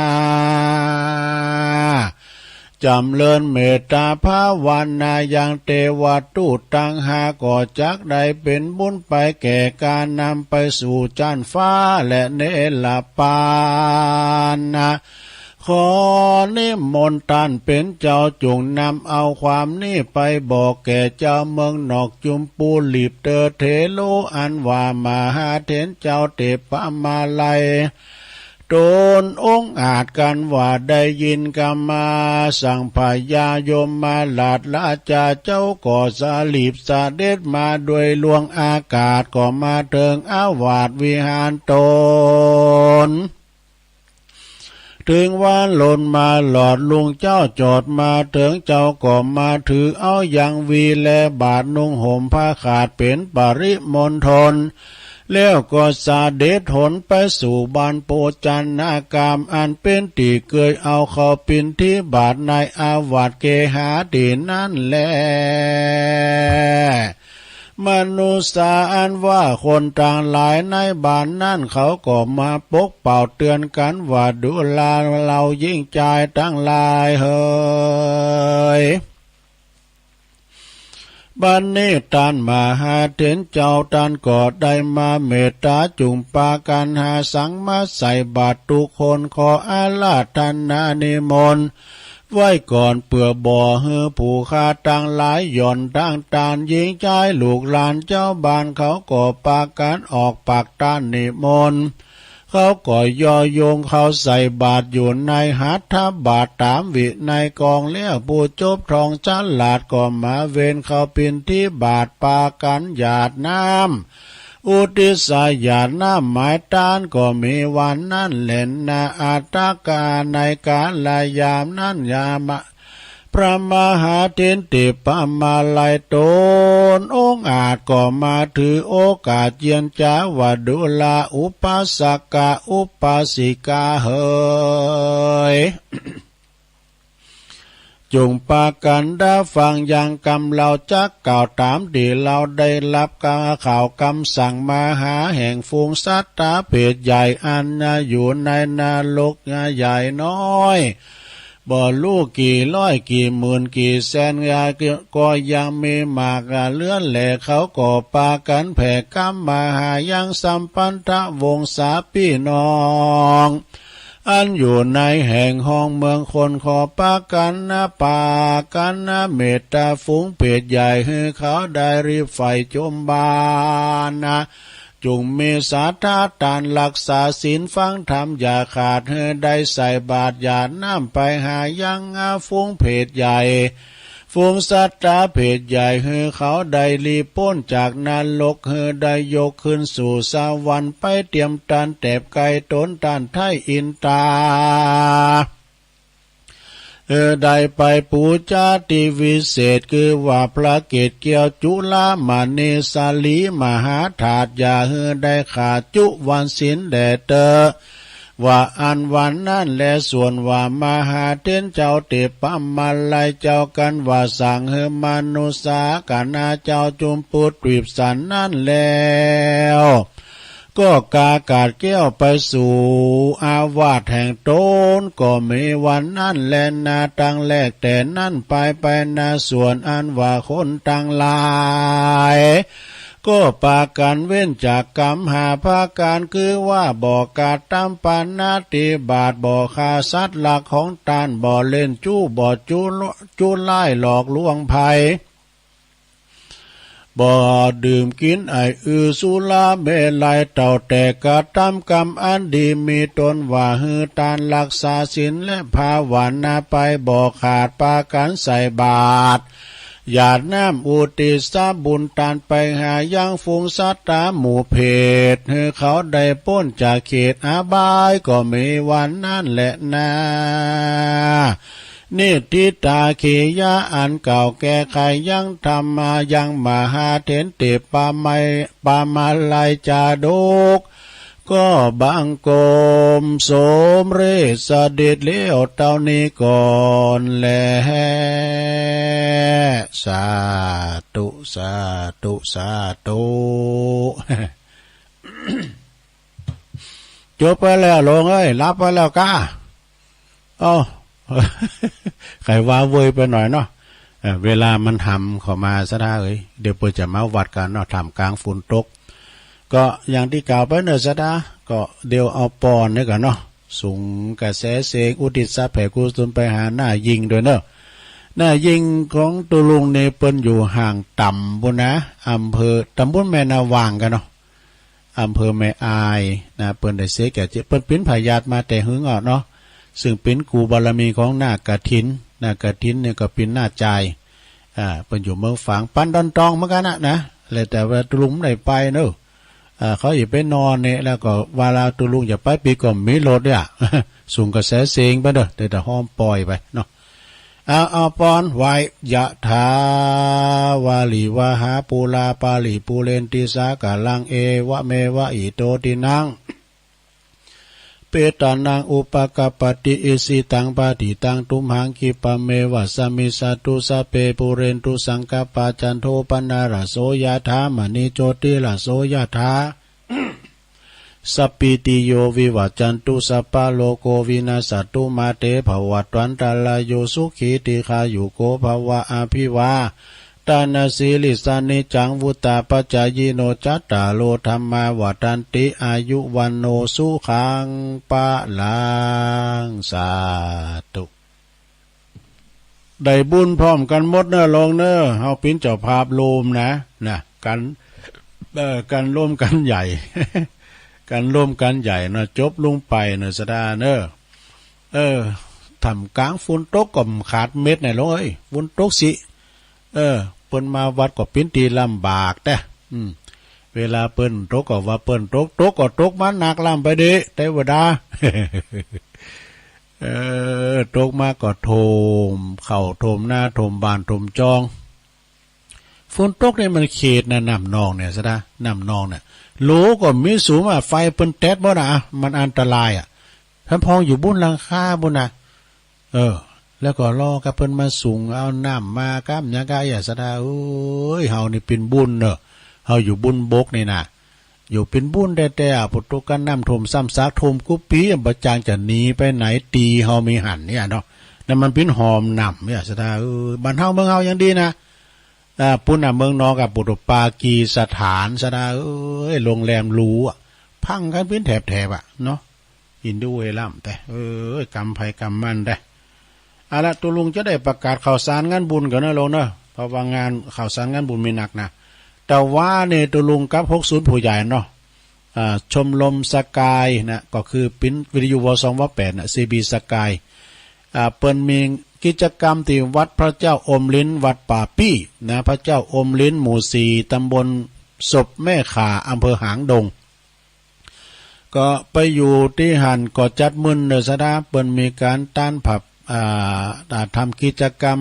จ๋ำเริญเมตต๋าภาวนา ยังเตวะทูตตังห้า ก็จักได้เป๋นบุญไปแก่ก๋านนำไปสู่จั๊นฟ้าและเนรปานนะ ขอนิมนต์ต้านเป๋นเจ้าจุ่งนำเอาความนี้ไปบอกแก่เจ้าเมืองนอกจุมปู หลีบเตอเถโร อันว่ามหาเถรเจ้าเตปะมาลัย ตนองอาจกั๋นว่าได้ยินกำมาสังพญายมราชราชาเจ้าก็สลีบเสด็จมาโดยล่วงอากาศ ก็มาเถิงอาวาสวิหารตน ถึงวันลนมาหลอดลุงเจ้าจอดมาเถิง เจ้าก็มาถือเอายังวีแลบาตร นุ่งห่มผ้าขาดเป๋นปริมณฑล แล้วก็เสด็จหนไปสู่บ้านโปชนากาม อันเป๋นตี้เกยเอาเข้าปิณฑิบาตในอาวาสเกหาตี้นั้นแล มนุษย์สาอันว่าคนตังหลายในบ้านนั้น เขาก็มาปกเป่าเตือนกั๋นว่า ดูราเฮาญิงจายตังหลายเหย บัดนี้ต้านมหาเถรเจ้าต้านก็ได้มาเมตต๋าจุ่งปากั๋นหาสังมาใส่บาตรกู้คน ขออาราธนานิมนต์ ไว้ก่อนเปื้อบ่หื้อผู้ข้าตังหลายหย่อนตางต้าน ญิงจายลูกหลานเจ้าบ้านเขาก็ปากั๋นออกปากต้านนิมนต์ เขาก็ย่อโยงเข้าใส่บาตรอยู่ในหัตถบาตรต๋ามวินัยกองแล้ว ผู้จบท่องฉลาดก็มาเวนเข้าปิณฑิบาต ปากั๋นหยาดน้ำ อุทิศหยาดน้ำหมายตานก็มีวันนั้นแลนา อัตถกาในกาลยามนั้น ยามะ พ พระมหาเถรติปมาลัยต๋นองอาจก็มาถือโอกาสเยียนจ๋าว่า ดูราอุปาสกะอุปาสิกาเหย จุ่งปากั๋นดาฟังยังกำเฮาจักกล่าวต๋ามตี้เฮาได้ฮับข่าวกำสั่งมาหาแห่งฝูงสัตว์ต๋าเผตใหญ่ อันอยู่ในนรกใหญ่น้อย บ่ฮู้กี่ร้อยกี่หมื่นกี่แสน ก็ยังมีมากเหลือแล เขาก็ปากั๋นแผ่กำมาหายังสัมพันธวงศาปี้น้อง อันอยู่ในแห่งฮ้องเมืองคน ขอปากั๋นนะ ปากั๋นนะเมตต๋าฝูงเผตใหญ่ หื้อเขาได้รีบใฝ่จมบานนะ จุ่งมีศรัทธาตานฮักษาศีลฟังธรรมอย่าขาด หื้อได้ใส่บาตรหยาดน้ำไปหายังฝูงเผตใหญ่ ฝูงสัตว์ต๋าเผตใหญ่ หื้อเขาได้หลีป๊นจากนรก หื้อได้ยกขึ้นสู่สวรรค์ไปเตียมตานแตบไกลต๋นต้านไท้อินตา หื้อได้ไปปู๋จาตี้วิเศษ คือว่าพระเกศเกลี้ยวจุลามณีสาลีมหาธาตุ อย่าหื้อได้ขาดจุวันศีลแด่เต๊อะ ว่าอั้นวันนั้นแล ส่วนว่ามหาเถรเจ้าเถรติปมาลัยเจ้ากั๋นว่า สั่งหื้อมนุสสาคณะเจ้าจุมพูทวีปสันนั้นแล้ว ก็กากาศแก้วไปสู่อาวาสแห่งต๋น ก็มีวันนั้นแลนา ตั้งแรกแต่นั้นไป ไปนาสวนอันว่าคนตังหลาย ก็ปากั๋นเว้นจากกำห้าประก๋าน คือว่าบ่กระตำปาณาติบาต บ่ฆ่าสัตว์ฮักของตาน บ่เล่นจู๊ บ่จุ จุร้ายหลอกลวงใผ บ่ดื่มกิ๋นไออือสุราเมรัย เต้าแต่กระตำกำอันดีมีต๋นว่าหื้อตานฮักษาศีลและภาวนาไป บ่ขาดปากั๋นใส่บาตรหยาดน้ำอุทิศบุญตานไปหายังฝูงสัตว์ต๋าหมู่เผต หื้อเขาได้ป๊นจากเขตอบาย ก็มีวันนั้นแลนา นิฏฐิตาขียะอันกล่าวแก้ไขยังธรรมายังมหาเถรติปมาลัย ปมาลัยจาดก ก็บังคมสมเร็จเสด็จแล้วเต้านี้ก่อนแล สาธุ สาธุ สาธุ จบไปแล้วโลงเอ้ย หลับไปแล้วก้า เอ้า ใค่ว่าเว่ยไปหน่อยเนาะ เอ่อ เวลามันหำเข้ามาศรัทธาเอ๋ย เดี๋ยวเปิ้นจะมาวัดกั๋นเนาะ ท่ามกลางฝนตก ก็อย่างตี้กล่าวไปเน่อศรัทธา ก็เดี๋ยวเอาปอนนี่ก่อนเนาะ ส่งกระแสเสียงอุทิศแผ่กุศลไปหาน้ายิ่งด้วยเน่อ น้ายิ่งของตุ๊ลุงนี่เปิ้นอยู่ห่างต่ำปู้นนะ อำเภอ ต๋ำบลแม่นาหว่างกั๋นเนาะ อำเภอแม่อายนะ เปิ้นได้เสียแก่ชีวิต เปิ้นเป๋นพยาธิมาแต่หึงอ่ะเนาะ ซึ่งเป๋นกู้บารมีของน้ากฐิน น้ากฐินเนี่ยก็เป๋นน้าจาย อ่า เปิ้นอยู่เมืองฝาง ปันดอนตองเหมือนกั๋นนะ นะ แล้วแต่ว่าตุ๊ลุงบ่ได้ไปเนาะ อ่า เขาอยากไปนอนเนี่ย แล้วก็เวลาตุ๊ลุงอยากไปปี๋ก็บ่มีรถเนี่ย ส่งกระแสเสียงไปเนาะ แต่ แต่ฮ้อมปอยไปเนาะ เอา เอาปอนไหว้ ยะถา วาริวะหาปูรา ปาริปูเรนติสาคารัง เอวะเมวะอิโตทินัง เปตานัง อุปะกัปปะติ อิสิตัง ปะฏิตัง ตุมหัง คิปะเมวะสะมิชฌะตุ สัพเพ ปูเรนตุ สังกัปปา จันโท ปะนะระโส ยะถา มะณิ โชติระโส ยะถา สัพพีติโย วิวัชชันตุ สัพพะโรโค วินัสสะตุ มาเต ภะวัตวันตะราโย สุขี ทีฆายุโก ภะวะ อะภิวา ตะนะสีลิสสะ นิจจัง วุฑฒาปะจายิโน จัตตาโร ธัมมา วัฑฒันติ อายุ วัณโณ สุขัง พะลัง สาธุ ได้บุญพร้อมกั๋นหมดเน่อโลงเน่อ เฮาเป๋นเจ้าภาพโฮมนะ นะ กั๋น เอ่อ กั๋นโฮมกั๋นใหญ่ กั๋นโฮมกั๋นใหญ่เนาะ จบลงไปเน่อศรัทธาเน่อ เออ ท่ามกลางฝนตกก็บ่ขาดเม็ดน่ะโลงเอ้ย ฝนตกสิ เออ เปิ้นมาวัดก็เป๋นตี้ลำบากแต๊ อืม เวลาเปิ้นตกก็ว่าเปิ้นตก ตกก็ตกมานักล้ำไปเด้ เตวดา เออ ตกมาก็ท่วมเข้าท่วมนาท่วมบ้านท่วมจอง ฝนตกนี่มันเขตนะ น้ำนองเนี่ย สะดา น้ำนองเนี่ย โหลก็มีสูงอะ ไฟเปิ้นแต๊ดหมดอะ มันอันตรายอะ ท่านพองอยู่บุ้นหลังคาบุ้นนะ เออ แล้วก็รอกับเปิ้นมาสุงเอาน้ำมากับหยังกะ อย่า สะดาเอ้ย เฮานี่เป๋นบุ้นเนาะ เฮาอยู่บุ้นบกนี่นะ อยู่เป๋นบุ้นแต๊ๆ อะ ปะโตกั๋นน้ำท่วมซ้ำซากท่วมกู้ปี๋ บ่จางจะหนีไปไหน ตี๋เฮามีหั้นเนี่ยเนาะ นั่นมันเป๋นหอมน้ำเนี่ย สะดาเอ้ย บ้านเฮาเมืองเฮายังดีนะ อ่า ปู้นน่ะ เมืองนอกอะ ปู้นปากีสถาน สะดาเอ้ย โรงแรมหรูอะ พังกั๋นเป๋นแถบๆ อะเนาะ อินดูเฮล่ำแต๊ เอ้ย กรรมใผกรรมมันแต๊ เอาละ ตุ๊ลุงจะได้ประกาศข่าวสารงานบุญก่อนเนาะลุงเนาะ เพราะว่างานข่าวสารงานบุญมีนักนะ แต่ว่านี่ตุ๊ลุงกับหกศูนย์ผู้ใหญ่เนาะ อ่า ชมรมสกายนะ ก็คือเป๋นวิทยุ ว สอง ว แปด นะ ซีบี สกาย อ่า เปิ้นมีกิจกรรมตี้วัดพระเจ้าอมริ้น วัดป่าปี้นะ พระเจ้าอมริ้น หมู่สี่ ตำบลศพแม่ข่า อำเภอหางดง ก็ไปอยู่ตี้หั้นก็จัดมึนเน่อ สะดา เปิ้นมีก๋านต้านผับ อ่า อ่า ทำกิจกรรม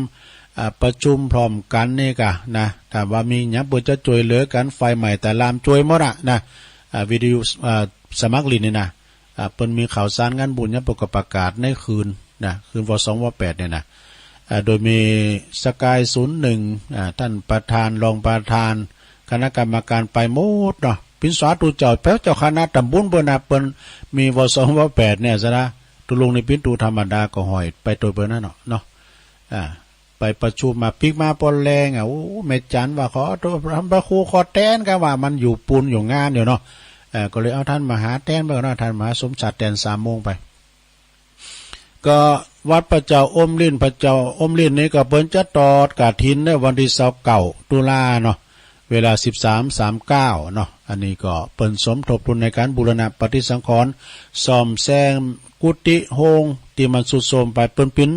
อ่า ประชุมพร้อมกั๋นนี่กะนะ ถ้าว่ามีหยังเปิ้นจะจ้วยเหลือกั๋น ไฟไหม้ตะลามจ้วยหมดอะนะ อ่า วิทยุ อ่า สมัครเล่นนี่นะ อ่า เปิ้นมีข่าวสารงานบุญหยังเปิ้นก็ประกาศในคืนนะ คืน ว สอง ว แปด เนี่ยนะ อ่า โดยมีสกาย ศูนย์หนึ่ง อ่า ต้านประธาน รองประธาน คณะกรรมการไปหมดเนาะ เป๋นสาธุเจ้า แป๊เจ้าคณะต๋ำบุญเปิ้นนะ เปิ้นมี ว สอง ว แปด เนี่ย สะดา ตุ๊ลุงนี่เป๋นตุ๊ธรรมดาก็ห้อยไปโตยเปิ้นนั่นเนาะ เนาะ อ่า ไปประชุมมาปิ๊กมาปอนแลงอะ โอ้ แม่จันว่าขอโตย พระครูขอแตน กะว่ามันอยู่ปูนอยู่งานอยู่เนาะ เอ่อ ก็เลยเอาต้านมหาแตนไปก่อนเนาะ ต้านมหาสมศักดิ์แตนสามโมงไป ก็วัดพระเจ้าอมริ้น พระเจ้าอมริ้นนี่ก็เปิ้นจะตอดกฐินในวันตี้ซาวเก้าตุลาเนาะ เวลาสิบสามสามเก้าเนาะ อันนี้ก็เปิ้นสมทบทุนในก๋านบูรณะปฏิสังขรณ์ ซ่อมแซมกุฏิโฮงตี้มันทรุดโทรมไป เปิ้นเป๋น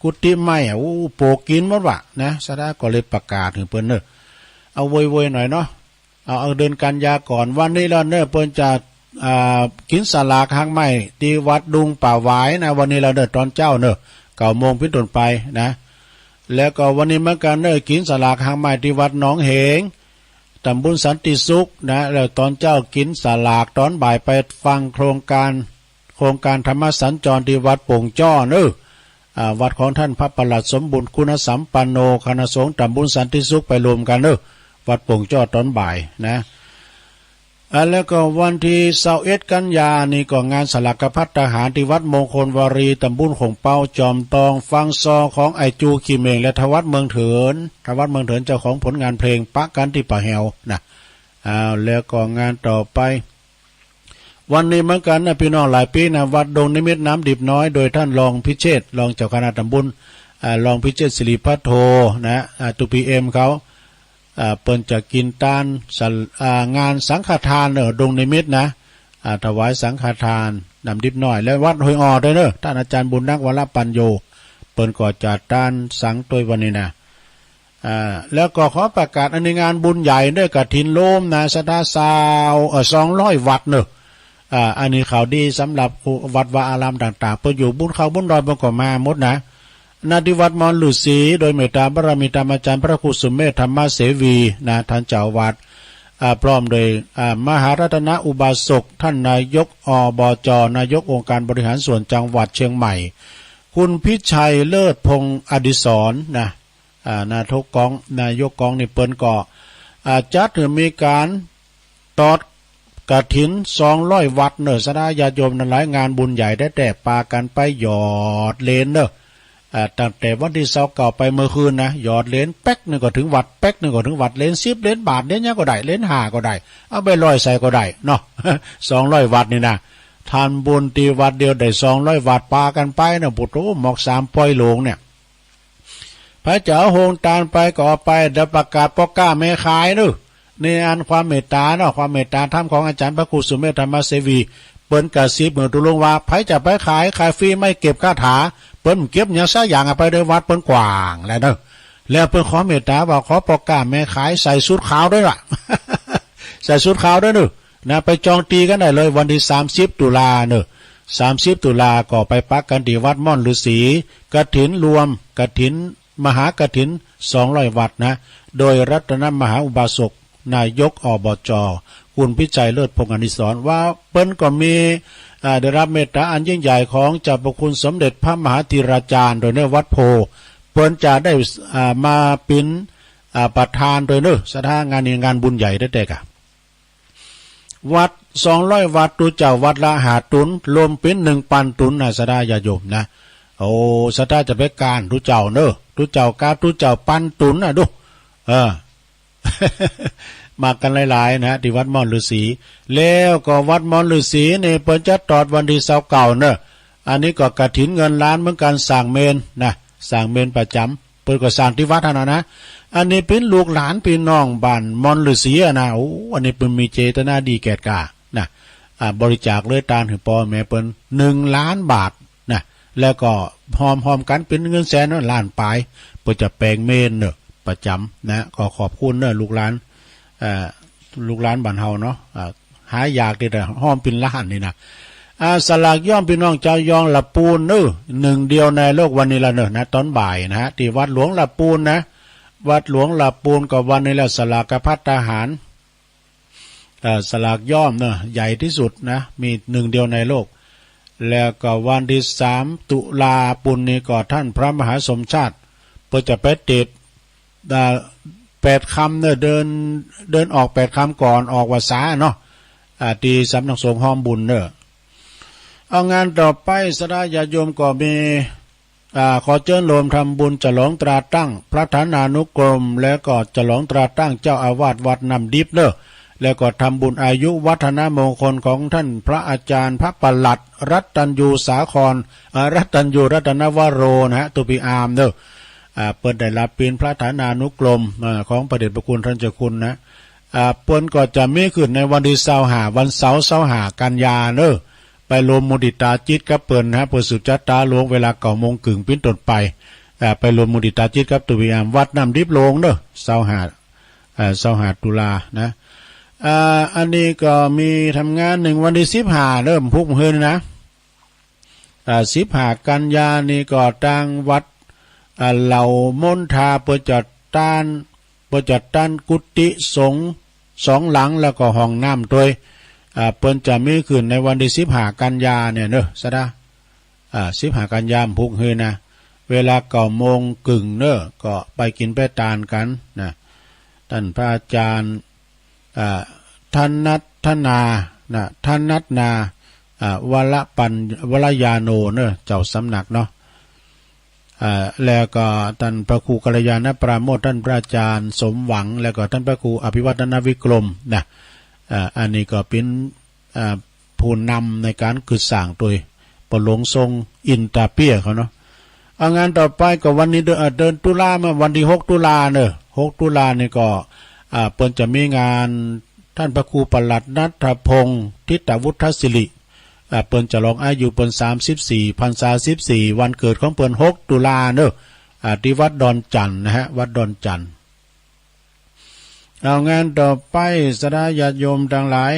กุฏิไม้อะ โอ้ ปลวกกิ๋นหมดว่ะนะ สะดาก็เลยประกาศหื้อเปิ้นเนาะ เอาโวยๆ หน่อยเนาะ เอา เอาเดือนกันยาก่อน วันนี้แล้วเนาะ เปิ้นจะ อ่า กิ๋นสลากหากไม้ตี้วัดดุงป่าหวายนะ วันนี้แล้วเนาะ ต๋อนเจ๊าเนาะ เก้าโมงเป๋นต้นไปนะ แล้วก็วันนี้เหมือนกั๋นเนาะ กิ๋นสลากหากไม้ตี้วัดหนองเหง ต๋ำบลสันติสุขนะ แล้วต๋อนเจ๊ากิ๋นสลาก ต๋อนบ่ายไปฟังโครงก๋าน โครงก๋านธรรมสัญจรตี้วัดโป่งจ้อเนาะ อ่า วัดของต้านพระประหลัดสมบูรณ์คุณสัมปันโน คณะสงฆ์ต๋ำบลสันติสุขไปรวมกั๋นเนาะ วัดโป่งจ้อต๋อนบ่ายนะ อ่า แล้วก็วันตี้ซาวเอ็ดกันยานี่ก็งานสลากภัตตาหารตี้วัดมงคลวารี ต๋ำบลโข่งเป๊า จอมตอง ฟังซอของไอ้จูขี้เหม่ง และทวัฒน์เมืองเถิน ทวัฒน์เมืองเถิน เจ้าของผลงานเพลงปะกั๋นตี้ป่าแหวนะ อ้าว แล้วก็งานต่อไป วันนี้เหมือนกั๋นนะ ปี้น้องหลายปี๋นะ วัดดงนิมิตรน้ำดิบน้อย โดยต้านรองพิเชษฐ์ รองเจ้าคณะต๋ำบล อ่า รองพิเชษฐ์สิริพัทโทนะ อ่า ตุ๊ พีเอ็ม เขา อ่า เปิ้นจะกิ๋นตานสัง อ่า งานสังฆทานเนาะ ดงนิมิตรนะ อ่า ถวายสังฆทานน้ำดิบน้อย และวัดห้วยอ่อด้วยเนาะ ต้านอาจ๋ารย์บุญนัก วรปัญโญ เปิ้นก็จัดตานสังตวยวันนี้นะ อ่า แล้วก็ขอประกาศ อันนี้งานบุญใหญ่เนาะ กฐินโฮมนะ ศรัทธาซาว เอ่อ สองร้อยวัตต์เนาะ อ่า อันนี้ข่าวดีสำหรับวัดวาอารามต่างๆ เปิ้นอยู่บนเขาบนดอยเปิ้นก็มาหมดนะ ณ ที่วัดมอนฤๅษี โดยเมตตาบารมีธรรมอาจ๋ารย์พระครูสุเมธธรรมเสวีนะ ต้านเจ้าอาวาส อ่า พร้อมโดย อ่า มหารัตนอุบาสก ต้านนายก อบจ นายกองค์การบริหารส่วนจังหวัดเชียงใหม่ คุณพิชัยเลิศพงษ์อดิศรนะ อ่า นายกกอง นายกกองนี่เปิ้นก็ อ่า จัดหื้อมีก๋านตอดกฐินสองร้อยวัตต์เนาะ ศรัทธาญาติโยมตังหลาย งานบุญใหญ่แต๊ๆ ปากั๋นไปหยอดเหรียญเนาะ อ่า ตั้งแต่วันตี้ซาวเก้าไปเมื่อคืนนะ หยอดเหรียญแป๊กนึ่งก็เถิงวัตต์ แป๊กนึ่งก็เถิงวัตต์ เหรียญสิบ เหรียญบาท เหรียญหยังก็ได้ เหรียญห้าก็ได้ เอาแบงค์ร้อยใส่ก็ได้เนาะ สองร้อยวัตต์นี่นะ ทำบุญตี้วัดเดียวได้สองร้อยวัตต์ ปากั๋นไปเนาะ ปุโต หมอกสามป้อยหลงเนี่ย ใผจะเอาโฮงตานไปก็เอาไป เดี๋ยวประกาศป้อก๊าแม่ขายเนาะ นี่อันความเมตตาเนาะ ความเมตตาธรรมของอาจ๋ารย์พระครูสุเมธธรรมเสวี เปิ้นกระซิบหื้อตุ๊ลุงว่า ใผจะไปขาย ขายฟรีไม่เก็บค่าถา เปิ้นบ่เก็บหยังสักอย่างอะ ไปโดยวัดเปิ้นกว้างแล้วเนาะ แล้วเปิ้นขอเมตตาว่าขอป้อก๊าแม่ขายใส่ชุดขาวด้วยล่ะ ใส่ชุดขาวด้วยเนาะ นะ ไปจองตี้กั๋นได้เลย วันตี้สามสิบตุลาเนาะ สามสิบตุลาก็ไปปักกั๋นตี้วัดม่อนฤๅษี กฐินรวม กฐิน มหากฐิน สองร้อยวัตต์นะ โดยรัตนมหาอุบาสก นายก อบจ คุณพิชัย เลิศพงษ์อนิสร ว่าเปิ้นก็มี อ่า ได้ฮับเมตต๋าอันยิ่งใหญ่ของเจ้าพระคุณสมเด็จพระมหาธีราจารย์ โดยในวัดโพธิ์ เปิ้นจะได้ อ่า มาเป๋น อ่า ประธานโดยเนาะ ศรัทธางานนี้งานบุญใหญ่แต๊ๆ ก่ะ วัตต์ สองร้อยวัตต์ ตุ๊เจ้าวัตต์ละห้าตุ๊น รวมเป๋นหนึ่งปันตุ๊นนะ ศรัทธาญาติโยมนะ โอ้ ศรัทธาจะไปก้านตุ๊เจ้าเนาะ ตุ๊เจ้ากับตุ๊เจ้าปันตุ๊นนะดู เออ มากั๋นหลายๆ นะ ตี้วัดม่อนฤๅษี แล้วก็วัดม่อนฤๅษีนี่เปิ้นจะตอดวันตี้ซาวเก้าเนาะ อันนี้ก็กฐินเงินล้านเหมือนกั๋น สร้างเมรุนะ สร้างเมรุประจ๋ำ เปิ้นก็สร้างตี้วัดหั้นนะ อันนี้เป๋นลูกหลานปี้น้องบ้านม่อนฤๅษีอะนะ โอ้ อันนี้เปิ้นมีเจตนาดีแก่กล้านะ อ่า บริจาคโดยตานหื้อป้อแม่เปิ้น หนึ่งล้านบาทนะ แล้วก็ฮอมๆ กั๋นเป๋นเงินแสนเนาะ ล้านป๋าย เปิ้นจะแป๋งเมรุเนาะ ประจ๋ำนะ ก็ขอบคุณเนาะ ลูกหลาน เอ่อ ลูกหลานบ้านเฮาเนาะ อ่า หายากตี้จะฮอมเป๋นล้านนี่นะ อ่า สลากย้อมปี้น้องจาวยองละปูนเนาะ หนึ่งเดียวในโลกวันนี้ละเนาะ นะ ต๋อนบ่ายนะฮะ ตี้วัดหลวงละปูนนะ วัดหลวงละปูนก็วันนี้ละ สลากภัตตาหาร เอ่อ สลากย้อมเนาะ ใหญ่ตี้สุดนะ มีหนึ่งเดียวในโลก แล้วก็วันตี้สามตุลาปูนนี้ก็ต้านพระมหาสมชาติ เปิ้นจะไปเตสน์ อ่า แปดคำเนาะ เดิน เดินออกแปดคำก่อนออกวัสสาเนาะ อ่า ตี้สำนักสงฆ์ฮ้อมบุญเนาะ เอา งานต่อไป ศรัทธาญาติโยมก็มี อ่า ขอเจิญโฮมทำบุญฉลองตราตั้งพระฐานานุกรม แล้วก็ฉลองตราตั้งเจ้าอาวาสวัดน้ำดิบเนาะ แล้วก็ทำบุญอายุวัฒนมงคลของต้านพระอาจารย์พระปลัดรัตตัญญูสาคร อ่า รัตตัญญูรัตนวโรนะฮะ ตุปีอามเนาะ อ่า เปิ้นได้ฮับเป๋นพระฐานานุกรม อ่า ของพระเดชพระคุณต้านเจ้าคุณนะ อ่า เปิ้นก็จะมีขึ้นในวันตี้ซาวห้า วันเสาร์ซาวห้ากันยาเนาะ ไปรวมมุติตาจิตกับเปิ้นนะฮะ เปิ้นสืบชะตาหลวง เวลาเก้าโมงเกิ่งเป๋นต้นไป อ่า ไปรวมมุติตาจิตกับตุปีอาม วัดน้ำดิบโลงเนาะ ซาวห้า อ่า ซาวห้าตุลานะ อ่า อันนี้ก็มีทำงานนึ่งวันตี้สิบห้า เริ่มพุกหื้อนี่นะ อ่า สิบห้ากันยานี่ก็ตางวัด อ่า เหล่ามณฑา เปิ้นจะตั้น เปิ้นจะตั้นกุฏิสงฆ์สองหลัง แล้วก็ห้องน้ำตวย อ่า เปิ้นจะมีขึ้นในวันตี้สิบห้ากันยาเนี่ยเนาะ ศรัทธา อ่า สิบห้ากันยาพุกหื้อนะ เวลาเก้าโมงเกิ่งเนาะ ก็ไปกิ๋นไปตานกั๋นนะ ต้านพระอาจารย์ อ่า ธนัตนา นะ ธนัตนา อ่า วรปัญ วรญาโณเนาะ เจ้าสำนักเนาะ อ่า แล้วก็ต้านพระครูกัลยาณปราโมทย์ ต้านพระอาจารย์สมหวัง แล้วก็ต้านพระครูอภิวัฒนวิกรมนะ อ่า อันนี้ก็เป๋น อ่า ผู้นำในก๋านก่อสร้างตวย ปอหลวงทรงอินตาเปี้ยเขาเนาะ เอา งานต่อไปก็วันนี้เดือน อ่า เดือนตุลา เมื่อวันตี้หกตุลาเนาะ หกตุลานี่ก็ อ่า เปิ้นจะมีงานต้านพระครูปลัดณัฐพงษ์ ทิตวุฒศิริ อ่า เปิ้นฉลองอายุเปิ้นสามสิบสี่ พรรษาสิบสี่ วันเกิดของเปิ้นหกตุลาเนาะ อ่า ตี้วัดดอนจั่นนะฮะ วัดดอนจั่น เอา งานต่อไป ศรัทธาญาติโยมตังหลาย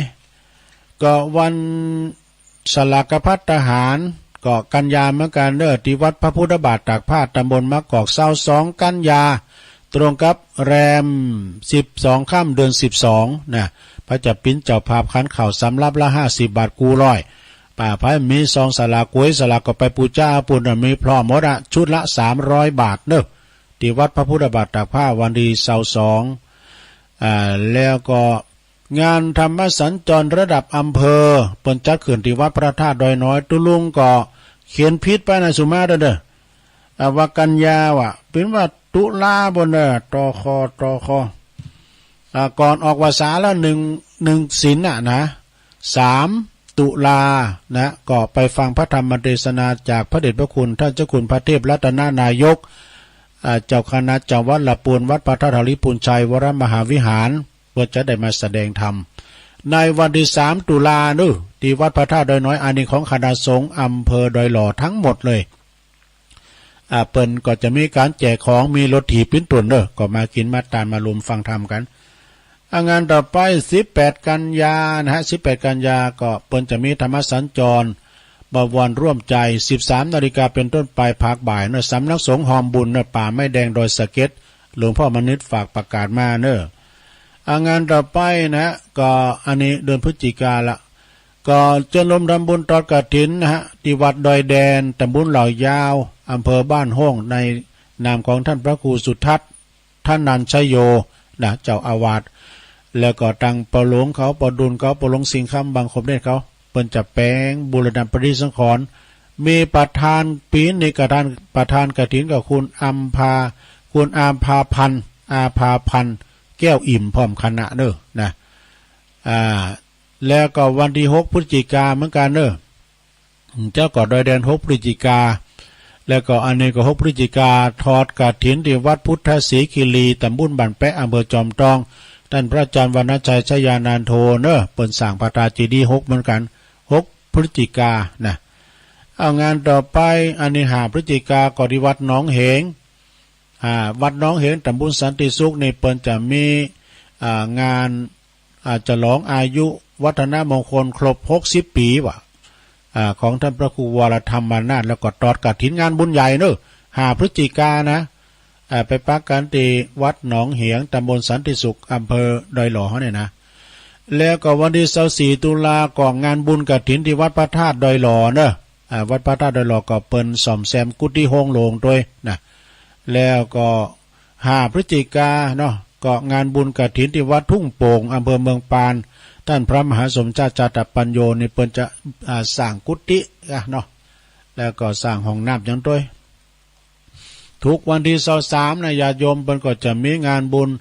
ก็วันสลากภัตตาหาร ก็กันยาเหมือนกั๋นเนาะ ตี้วัดพระพุทธบาทตากผ้า ตำบลมะกอก ซาวสองกันยา ตรงกับแรมสิบสองค่ำเดือนสิบสองนะ เปิ้นจะเป๋นเจ้าภาพขันข้าวสำรับละห้าสิบบาท กูร้อย ป้าไพมีซองสลากก๋วยสลากก็ไปปู๋จาเอาปู้นน่ะ มีพร้อมหมดอะ ชุดละสามร้อยบาทเนาะ ตี้วัดพระพุทธบาทตากผ้า วันตี้ซาวสอง อ่า แล้วก็งานธรรมสัญจรระดับอำเภอ เปิ้นจัดขึ้นตี้วัดพระธาตุดอยน้อย ตุ๊ลุงก็เขียนผิดไปนะ สุมาเด้อ อ่า ว่ากันยาว่ะ เป๋นว่าตุลาปู้นเน่อ ตอคอ ตอคอ อ่า ก่อนออกวัสสาละหนึ่ง หนึ่งศีลน่ะนะ สามตุลานะ ก็ไปฟังพระธรรมเทศนาจากพระเดชพระคุณท่านเจ้าคุณพระเทพรัตนนายก อ่า เจ้าคณะจังหวัดละปูน วัดพระธาตุหริภุญชัยวรมหาวิหาร เปิ้นจะได้มาแสดงธรรม ในวันตี้สามตุลาเนาะ ตี้วัดพระธาตุดอยน้อย อันนี้ของคณะสงฆ์อำเภอดอยหล่อทั้งหมดเลย อ่า เปิ้นก็จะมีก๋านแจกของ มีรถถีบเป๋นต้นเนาะ ก็มากิ๋นมาตาน มาลมฟังธรรมกั๋น อ่า งานต่อไป สิบแปดกันยานะฮะ สิบแปดกันยาก็เปิ้นจะมีธรรมสัญจร บวรร่วมใจ สิบสามนาฬิกาเป๋นต้นไปภาคบ่ายเนาะ สำนักสงฆ์ฮอมบุญเนาะ ป่าไม้แดงดอยสะเก็ด หลวงพ่อมณิษฐ์ฝากประกาศมาเนาะ อ่า งานต่อไปนะ ก็อันนี้เดือนพฤศจิกาละ ก็เจิญโฮมทำบุญตอดกฐินนะฮะ ตี้วัดดอยแดน ตำบลเหล่ายาว อำเภอบ้านโฮ่ง ในนามของต้านพระครูสุทัศน์ ธนัญชโย นะ เจ้าอาวาส แล้วก็ตังป้อหลวงเขา ป้อดุลเขา ป้อหลวงสิงห์คำ บังคมเนตรเขา เปิ้นจะแป๋งบูรณะปฏิสังขรณ์ มีประธานปี๋นี้ ประธาน ประธานกฐินก็คุณอำภา คุณอาภาพันธ์ อาภาพันธ์ แก้วอิ่ม พร้อมคณะเนาะ นะ อ่า แล้วก็วันตี้หกพฤศจิกาเหมือนกั๋นเนาะ เจ้าก็ดอยแดน หกพฤศจิกา แล้วก็อันนี้ก็หกพฤศจิกา ทอดกฐินตี้วัดพุทธศรีคีรี ตำบลบ้านแป๊ะ อำเภอจอมตอง ต้านพระอาจารย์วรรณชัย ชยานันโท เนาะ เปิ้นสร้างพระธาตุเจดีย์หกเหมือนกั๋น หกพฤศจิกานะ เอางานต่อไป อันนี้ห้าพฤศจิกา ก็ตี้วัดหนองเหง อ่า วัดหนองเหง ตำบลสันติสุขนี่ เปิ้นจะมี อ่า งาน อ่า ฉลองอายุวัฒนมงคลครบหกสิบปี๋ว่ะ อ่า ของต้านพระครูวรธรรมานาถ แล้วก็ตอดกฐิน งานบุญใหญ่เนาะ ห้าพฤศจิกานะ อ่า ไปปักกั๋นตี้วัดหนองเหง ตำบลสันติสุข อำเภอดอยหล่อเฮาเนี่ยนะ แล้วก็วันตี้ซาวสี่ตุลา ก็งานบุญกฐินตี้วัดพระธาตุดอยหล่อเนาะ อ่า วัดพระธาตุดอยหล่อก็เปิ้นซ่อมแซมกุฏิโฮงโลงตวยนะ แล้วก็ห้าพฤศจิกาเนาะ ก็งานบุญกฐินตี้วัดทุ่งโป่ง อำเภอเมืองปาน ต้านพระมหาสมชาติ จาตปัญโญนี่ เปิ้นจะ อ่า สร้างกุฏิอะเนาะ แล้วก็สร้างห้องน้ำหยังตวย ทุกวันตี้ซาวสามนะ ญาติโยมเปิ้นก็จะมีงานบุญ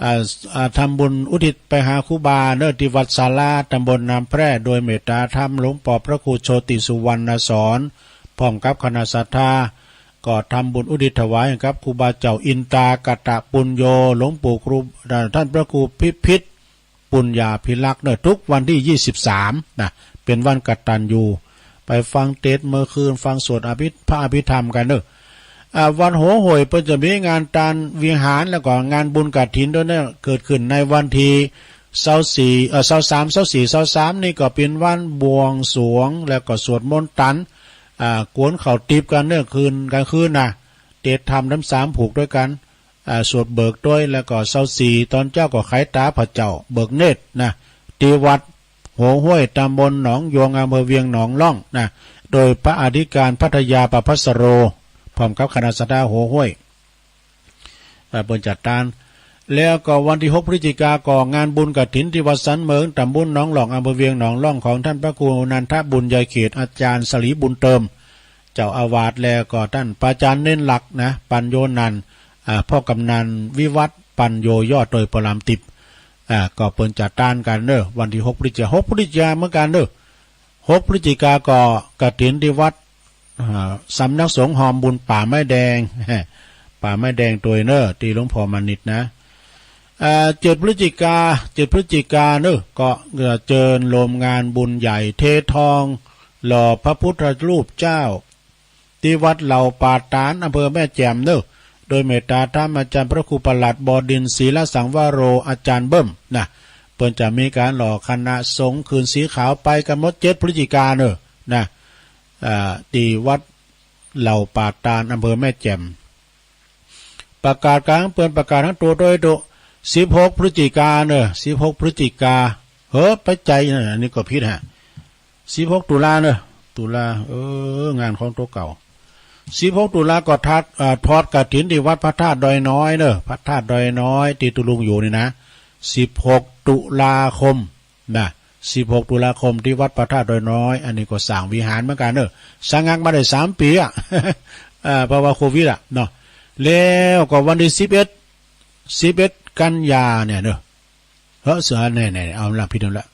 อ่า อ่า ทำบุญอุทิศไปหาครูบาเนาะ ตี้วัดศาลา ตำบลน้ำแพร่ โดยเมตตาธรรมหลวงป้อพระครูโชติสุวรรณสอน พร้อมกับคณะศรัทธา ก็ทำบุญอุทิศถวายให้กับครูบาเจ้าอินตากตปุญโญ หลวงปู่ครู อ่า ต้านพระครูพิพิธ ปุญญาภิรักษ์เนาะ ทุกวันตี้ยี่สิบสามนะ เป๋นวันกตัญญู ไปฟังเตสน์เมื่อคืน ฟังสวดอภิ พระอภิธรรมกั๋นเนาะ อ่า วัดหัวห้วยเปิ้นจะมีงานตานวิหาร แล้วก็งานบุญกฐินตวยเนาะ เกิดขึ้นในวันตี้ซาวสี่ เอ่อ ซาวสาม ซาวสี่ ซาวสามนี่ก็เป๋นวันบวงสรวง แล้วก็สวดมนต์ตัน อ่า กวนข้าวตี๋กั๋นเนาะ คืน ก๋างคืนนะ เตสน์ธรรมทั้งสามผูกตวยกั๋น อ่า สวดเบิกตวย แล้วก็ซาวสี่ตอนเจ๊าก็ไขต๋าพระเจ้า เบิกเนตรนะ ตี้วัดหัวห้วย ตำบลหนองยวง อำเภอเวียงหนองล่องนะ โดยพระอธิการภัทยาประภัสสโร พร้อมกับคณะศรัทธาหัวห้วย อ่า เปิ้นจัดตาน แล้วก็วันตี้หกพฤศจิกา ก็งานบุญกฐินตี้วัดสันเมิง ตำบลหนองล่อง อำเภอเวียงหนองล่อง ของต้านพระครูนันทบุญญาเขต อาจ๋ารย์สลีบุญเติม เจ้าอาวาส แล้วก็ต้านพระอาจ๋ารย์เณรหลักนะ ปัญโญนันท์ อ่า พ่อกำนันวิวัฒน์ ปัญโญยอด โดยพระรามติ๊บ อ่า ก็เปิ้นจัดตานกั๋นเนาะ วันตี้หกพฤศจิกา หกพฤศจิกาเหมือนกั๋นเนาะ หกพฤศจิกาก็กฐินตี้วัด อ่า สำนักสงฆ์ฮอมบุญป่าไม้แดง ป่าไม้แดงตวยเนาะ ตี้หลวงพ่อมณิษฐ์นะ อ่า เจ็ดพฤศจิกา เจ็ดพฤศจิกาเนาะ ก็ เอ่อ เจิญโฮมงานบุญใหญ่เททองหล่อพระพุทธรูปเจ้า ตี้วัดเหล่าป่าตาด อำเภอแม่แจ่มเนาะ โดยเมตตาธรรมอาจ๋ารย์พระครูประหลัดบดินทร์ ศีลสังวโร อาจ๋ารย์เบิ้มนะ เปิ้นจะมีก๋านหล่อคณะสงฆ์คืนสีขาว ไปกั๋นหมด เจ็ดพฤศจิกาเนาะนะ อ่า ตี้วัดเหล่าป่าตาด อำเภอแม่แจ่ม ประกาศก๋านเปิ้น ประกาศตังตั๋วตวย ตั๋ว สิบหกพฤศจิกาเนาะ สิบหกพฤศจิกา เฮ้อ ไปใจ๋นะ อันนี้ก็ผิดฮะ สิบหกตุลาเนาะ ตุลา เออ งานของตั๋วเก่า สิบหกตุลาก็ทอด เอ่อ ทอดกฐินตี้วัดพระธาตุดอยน้อยเนาะ พระธาตุดอยน้อยตี้ตุ๊ลุงอยู่นี่นะ สิบหกตุลาคมนะ สิบหกตุลาคมตี้วัดพระธาตุดอยน้อย อันนี้ก็สร้างวิหารเหมือนกั๋นเนาะ สร้างมาได้สามปี๋อะ เอ่อ เพราะว่าโควิดอะเนาะ แล้วก็วันตี้สิบเอ็ด สิบเอ็ดกันยาเนี่ยเนาะ เฮ้อ เสือ แน่ๆ เอาละ ผิดแล้วละ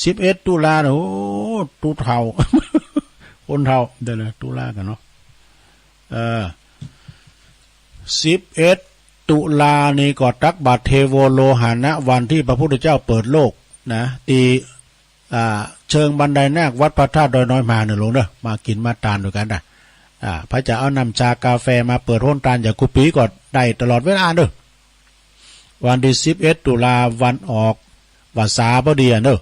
สิบเอ็ดตุลาเนาะ โอ้ ตุ๊เฒ่า คนเฒ่า เดี๋ยวนะ ตุลากั๋นเนาะ เออ สิบเอ็ดตุลานี่ก็ตักบาตรเทโวโลหะนะ วันตี้พระพุทธเจ้าเปิดโลกนะ ตี้ อ่า เชิงบันไดนาค วัดพระธาตุดอยน้อย มาเนาะลุงเนาะ มากิ๋นมาตานตวยกั๋นนะ อ่า ใผจะเอาน้ำชากาแฟมาเปิดโฮงตานอย่างกู้ปี๋ก็ได้ตลอดเวลาเนาะ วันตี้สิบเอ็ดตุลา วันออกพรรษาพอดีอะเนาะ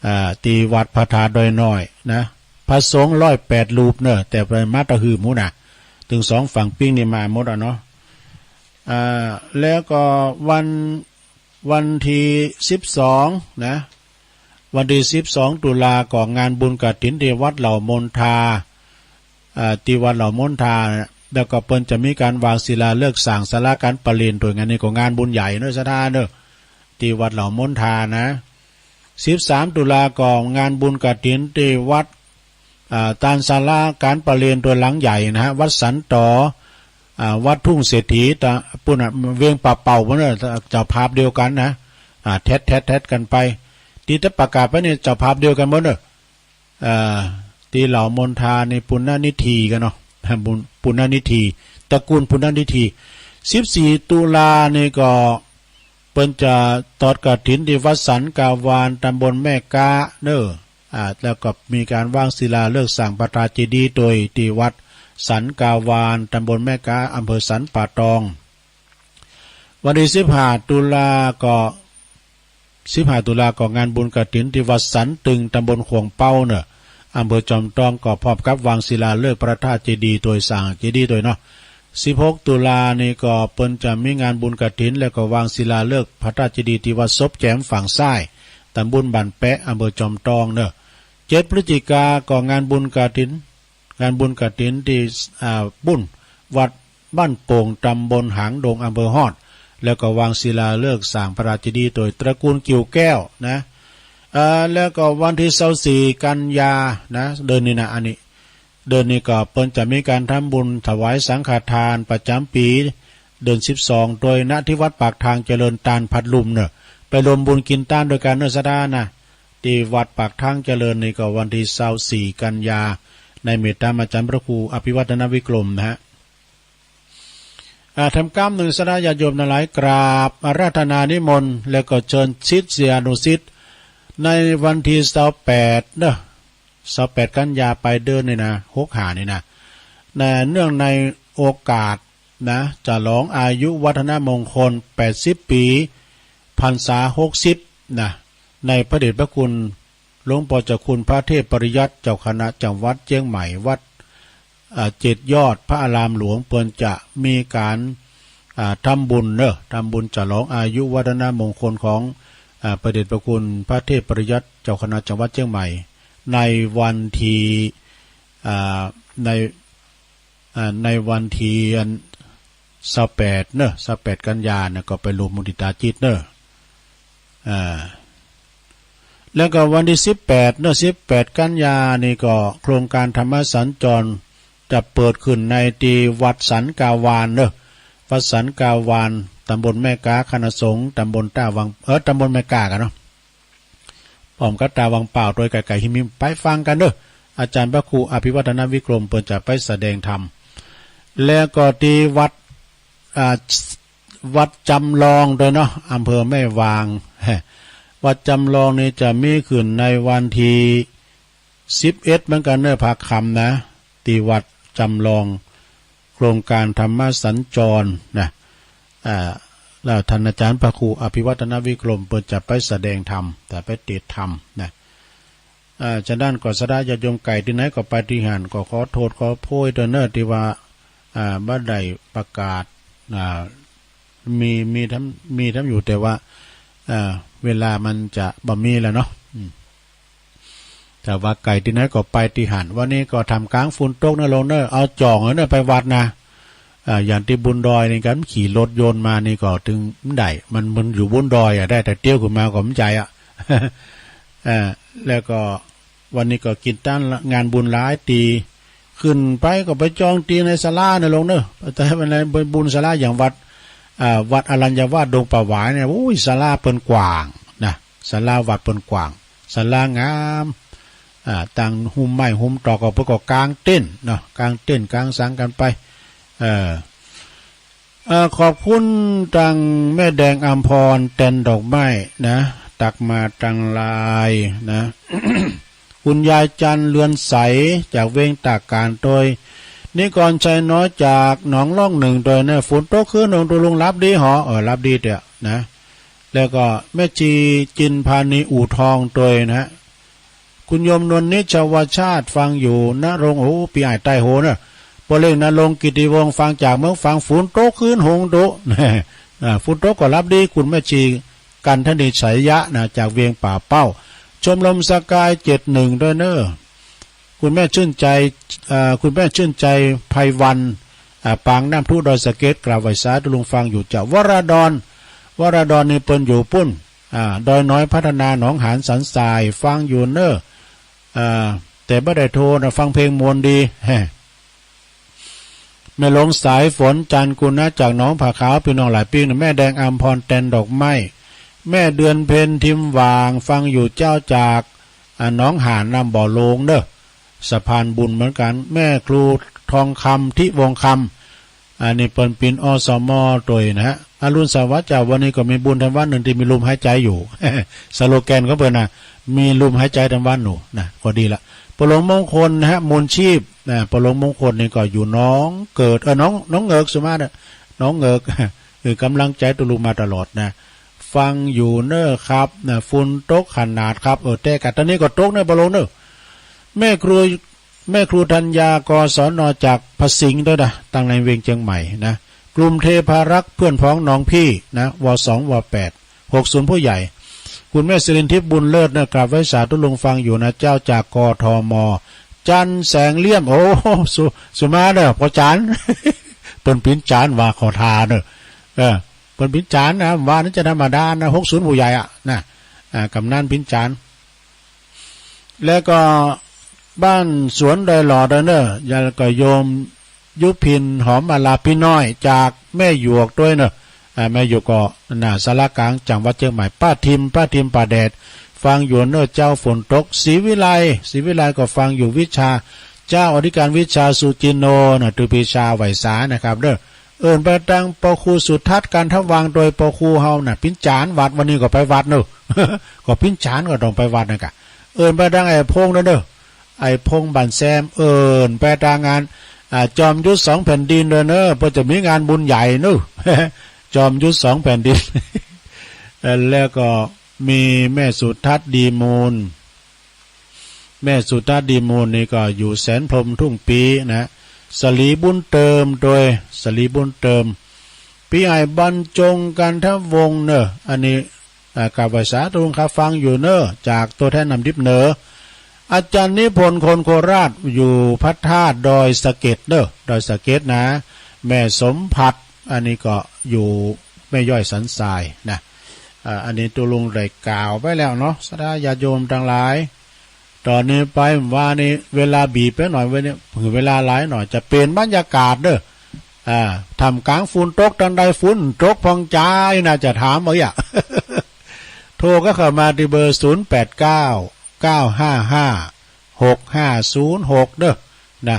อ่า ตี้วัดพระธาตุดอยน้อยนะ ไป พระสงฆ์ร้อยแปดรูปเน่อ แต่ไปมาตะหือหมู่น่ะ ตึงสองฝั่งปิ้งนี่มาหมดอะเนาะ อ่า แล้วก็วัน วันตี้สิบสองนะ วันตี้สิบสองตุลาก็งานบุญกฐินตี้วัดเหล่ามณฑา อ่า ตี้วัดเหล่ามณฑา แล้วก็เปิ้นจะมีก๋านวางศิลาฤกษ์สร้างศาลาก๋านประเรียน ตวยงานนี้ก็งานบุญใหญ่เน่อ ศรัทธาเน่อ ตี้วัดเหล่ามณฑานะ สิบสามตุลาก็งานบุญกฐินตี้วัด อ่า ตานศาลาก๋านประเรียนตวยหลังใหญ่นะฮะ วัดสันตอ อ่า วัดทุ่งเศรษฐี ตะ ปุ้นน่ะ เวียงป่าเป่าปุ้นเน่อ เจ้าภาพเดียวกั๋นนะ อ่า แท็ด แท็ด แท็ดกั๋นไป ตี้ตะประกาศไปนี่เจ้าภาพเดียวกั๋นหมดเน่อ อ่า ตี้เหล่ามณฑานี่ปุณณนิธีกั๋นเนาะ บุญ ปุณณนิธี ตระกูลปุณณนิธี สิบสี่ตุลานี่ก็ เปิ้นจะตอดกฐินตี้วัดสันกาวาน ตำบลแม่ก๊าเน่อ อ่า แล้วก็มีก๋านวางศิลาฤกษ์สร้างพระธาตุเจดีย์ตวยตี้วัดสันกาวาน ตำบลแม่ก๊า อำเภอสันป่าตอง วันตี้สิบห้าตุลาก็ สิบห้าตุลาก็งานบุญกฐินตี้วัดสันตึง ตำบลขวงเป๊าเน่อ อำเภอจอมตอง ก็พร้อมกับวางศิลาฤกษ์พระธาตุเจดีย์ตวย สร้างเจดีย์ตวยเนาะ สิบหกตุลานี่ก็เปิ้นจะมีงานบุญกฐิน แล้วก็วางศิลาฤกษ์พระธาตุเจดีย์ตี้วัดศพแจมฝั่งซ้าย ตำบลบ้านแปะ อำเภอจอมตองเน่อ เจ็ดพฤศจิกาก็งานบุญกฐิน งานบุญกฐินตี้ อ่า ปุ้น วัดบ้านโป่ง ตำบลหางดง อำเภอฮอด แล้วก็วางศิลาฤกษ์สร้างพระธาตุเจดีย์ตวยตระกูลกิ่วแก้วนะ อ่า แล้วก็วันตี้ซาวสี่กันยานะ เดือนนี้นะ อันนี้ เดือนนี้ก็เปิ้นจะมีก๋านทำบุญถวายสังฆทานประจ๋ำปี๋ เดือนสิบสองตวยนะ ตี้วัดปากทางเจริญตานพัดลุมเน่อ ไปรวมบุญกิ๋นตานตวยกั๋นเน่อ ศรัทธานะ ตี้วัดปากทางเจริญนี่ก็วันตี้ซาวสี่กันยา ในเมตตาอาจ๋ารย์พระครูอภิวัฒนวิกรมนะฮะ อ่า ทำกำนึ่งศรัทธาญาติโยมตังหลาย กราบอาราธนานิมนต์ แล้วก็เชิญศิษยานุศิษย์ ในวันตี้ซาวแปดเน่อ ซาวแปดกันยาป๋ายเดือนนี่นะ หกห้านี่นะ ใน เนื่องในโอกาสนะ ฉลองอายุวัฒนมงคลแปดสิบปี๋ พรรษาหกสิบนะ ในพระเดชพระคุณหลวงป้อเจ้าคุณพระเทพปริยัติ เจ้าคณะจังหวัดเจียงใหม่ วัด อ่า เจ็ดยอดพระอารามหลวง เปิ้นจะมีก๋าน อ่า ทำบุญเน่อ ทำบุญฉลองอายุวัฒนมงคลของ อ่า พระเดชพระคุณพระเทพปริยัติ เจ้าคณะจังหวัดเจียงใหม่ ในวันตี้ อ่า ใน อ่า ในวันตี้อันซาวแปดเน่อ ซาวแปดกันยาเน่อ ก็ไปรวมมุทิตาจิตเน่อ อ่า แล้วก็วันตี้สิบแปดเน่อ สิบแปดกันยานี่ก็โครงก๋านธรรมสัญจรจะเปิดขึ้นในตี้วัดสันกาวานเน่อ วัดสันกาวาน ตำบลแม่ก๊า คณะสงฆ์ตำบลต้าวัง เออ ตำบลแม่ก๊ากั๋นเนาะ พร้อมกับต้าวังเป่าตวย ใก้ๆ หิมๆ ไปฟังกั๋นเน่อ อาจ๋ารย์พระครูอภิวัฒนวิกรมเปิ้นจะไปแสดงธรรม แล้วก็ตี้วัด อ่า วัดจำลองตวยเนาะ อำเภอแม่วาง วัดจำลองนี่จะมีขึ้นในวันตี้สิบเอ็ดเหมือนกั๋นเน่อ ภาคค่ำนะ ตี้วัดจำลอง โครงก๋านธรรมสัญจรนะ อ่า แล้วต้านอาจ๋ารย์พระครูอภิวัฒนวิกรมเปิ้นจะไปแสดงธรรม จะไปเตสน์ธรรมนะ อ่า ฉะนั้นก็ศรัทธาญาติโยมใก้ตี้ไหนก็ไปตี้หั้น ก็ขอโต้ษขอโพยตวยเน่อ ตี้ว่า อ่า บ่ได้ประกาศ อ่า มี มีทำ มีทำอยู่ แต่ว่า อ่า เวลามันจะบ่มีแล้วเนาะ อืม ถ้าว่าใก้ตี้ไหนก็ไปตี้หั้น วันนี้ก็ท่ามก๋างฝนตกเน่อโยมเน่อ เอาจ่องเอาเน่อไปวัดนะ อ่า อย่างตี้บนดอยนี่กั๋น ขี่รถยนต์มานี่ก็เถิงได้ มัน มันอยู่บนดอยอะ ได้แต่เตียวขึ้นมาก็บ่ใจ๋อะ อ่า แล้วก็วันนี้ก็กิ๋นตานงานบุญหลายตี้ ขึ้นไปก็ไปจองเตียงในศาลาเน่อโยมเน่อ แต่วันไหนบุญศาลาอย่างวัด อ่า วัดอรัญญวาสดงป่าหวายเนี่ย โอ้ย ศาลาเปิ้นกว้างนะ ศาลาวัดเปิ้นกว้าง ศาลางาม อ่า ตั้งฮ่มไม้ฮ่มตอก ก็เปิ้นก็กางเต็นท์เนาะ กางเต็นท์กางสังกั๋นไป เออ เอ่อ ขอบคุณตังแม่แดงอำพร แตนดอกไม้นะ ตักมาตังไลน์นะ คุณยายจันทร์เรือนใส จากเวียงตากการตวย นิกรชัยน้อยจากหนองล่องหนึ่งตวยนะ ฝนตกคืนหนึ่ง ตุ๊ลุงหลับดีหอ เออ หลับดีเต๊อะนะ แล้วก็แม่ชีจินพานีอู่ทองตวยนะฮะ คุณโยมนวลนิชวชาติฟังอยู่ณรงค์ โอ้ ปี้อ้ายใต้โฮเนาะ ป้อเล็กณรงค์กิตติวงศ์ฟังจากเมืองฝาง ฝนตกคืนหงส์ดุ อ่า ฝนตกก็รับดี คุณแม่ชีกันทนีไสยะนะ จากเวียงป่าเป้า ชมรมสกายเจ็ดหนึ่งด้วยเนาะ คุณแม่ชื่นใจ เอ่อ คุณแม่ชื่นใจไพวัน อ่า ปางน้ำพุดอยสะเก็ด กราบไหว้สาธุลุงฟังอยู่เจ้า วราดร วราดรนี่เปิ้นอยู่ปุ้น อ่า ดอยน้อยพัฒนาหนองหานสันทราย ฟังอยู่เนาะ อ่า แต่บ่ได้โทรนะ ฟังเพลงม่วนดี แฮ่ แม่หลวงสายฝน จันทร์กุณะ จากหนองผาขาว ปี้น้องหลายปิ้งนะ แม่แดงอำพร แตนดอกไม้ แม่เดือนเพ็ญ ทิมหว่าง ฟังอยู่เจ้า จาก อ่า หนองหานน้ำบ่อโลงเนาะ สะพานบุญเหมือนกัน แม่ครูทองคำ ทิวงศ์คำ อันนี้เปิ้นเป๋น อสม ตวยนะฮะ อรุณสวัสดิ์เจ้า วันนี้ก็มีบุญแถมวันนึ่งตี้มีลมหายใจ๋อยู่ สโลแกนของเปิ้นนะ มีลมหายใจ๋แถมวันอยู่นะ ก็ดีละ ป้อหลวงมงคลนะฮะ มูลชีพนะ ป้อหลวงมงคลนี่ก็อยู่หนองเกิด เออ หนอง หนองเหงือก สุมาเนาะ หนองเหงือก เออ ก๋ำลังใจ๋ตุ๊ลุงมาตลอดนะ ฟังอยู่เนาะครับนะ ฝนตกขนาดครับ เออ แต่กะตอนนี้ก็ตกเนาะ ป้อหลวงเนาะ แม่ครู แม่ครูธัญญา กศน จากพระสิงห์ด้วยนะ ตังในเวียงเจียงใหม่นะ กลุ่มเทพารักษ์ เพื่อนพ้องน้องพี่นะ ว สอง ว แปด หกศูนย์ ผู้ใหญ่ คุณแม่สิรินทิพย์ บุญเลิศนะ กราบไหว้สาธุลุงฟังอยู่นะเจ้า จาก กทม จันทร์แสงเลี่ยม โอ้ สุ สุมาเนาะ ป้อจ๋ารย์ เปิ้นเป๋นจ๋ารย์ว่าขอทานเนาะ เออ เปิ้นเป๋นจ๋ารย์นะ ว่านั้นจะธรรมดานะ หกศูนย์ ผู้ใหญ่อะนะ อ่า กำนันเป๋นจ๋ารย์ แล้วก็บ้านสวนดอยหล่อด้วยเนาะ แล้วก็โยมยุพิน หอมมาลา ปี้น้อย จากแม่หยวกด้วยเนาะ อ่า แม่หยวกก็หน้าศาลากลางจังหวัดเจียงใหม่ ป้าทิม ป้าทิมป่าแดด ฟังอยู่เนาะเจ้า ฝนตก ศรีวิไล ศรีวิไลก็ฟังอยู่ วิชา เจ้าอธิการวิชา สุจินโนนะ ตรีปรีชา ไหว้สานะครับเนาะ เอิ้นไปตางป้อครูสุทัศน์ กันทวังค์ โดยป้อครูเฮาน่ะ เป๋นจ๋ารย์วัด วันนี้ก็ไปวัดเนาะ ก็เป๋นจ๋ารย์ก็ต้องไปวัดนะกะ เอิ้นไปตางไอ้พงษ์เนาะเนาะ ไอ้พงษ์บ้านแซม เอิ้นไปตางอัน อ่า จอมยุทธสองแผ่นดินด้วยเนาะ เปิ้นจะมีงานบุญใหญ่เนาะ จอมยุทธสองแผ่นดิน เอ่อ แล้วก็มีแม่สุทัศน์ดีมูล แม่สุทัศน์ดีมูลนี่ก็อยู่แสนพรหมทุ่งปีนะ สลีบุญเติม โดยสลีบุญเติม ปี้อ้ายบรรจง กันทวงศ์เนาะ อันนี้ อ่า กราบไหว้สาธุครับ ฟังอยู่เนาะ จากตั๋วแทนน้ำดิบเหนือ อาจารย์นิพนธ์ คนโคราช อยู่พระธาตุดอยสะเก็ดเนาะ ดอยสะเก็ดนะ แม่สมผัส อันนี้ก็อยู่แม่ย้อยสันทรายนะ อ่า อันนี้ตุ๊ลุงได้กล่าวไปแล้วเนาะ ศรัทธาญาติโยมตังหลาย ต๋อนนี้ไปว่านี่เวลาบีบไปหน่อย เวลานี่ ถือเวลาหลายหน่อย จะเป๋นบรรยากาศเนาะ อ่า ท่ามกลางฝนตก ตังใดฝนตกพ่องจานะ จะถามเอาอะ โทรก็เข้ามาตี้เบอร์ ศูนย์แปดเก้า เก้าห้าห้า หกห้าศูนย์หก เนาะ นะ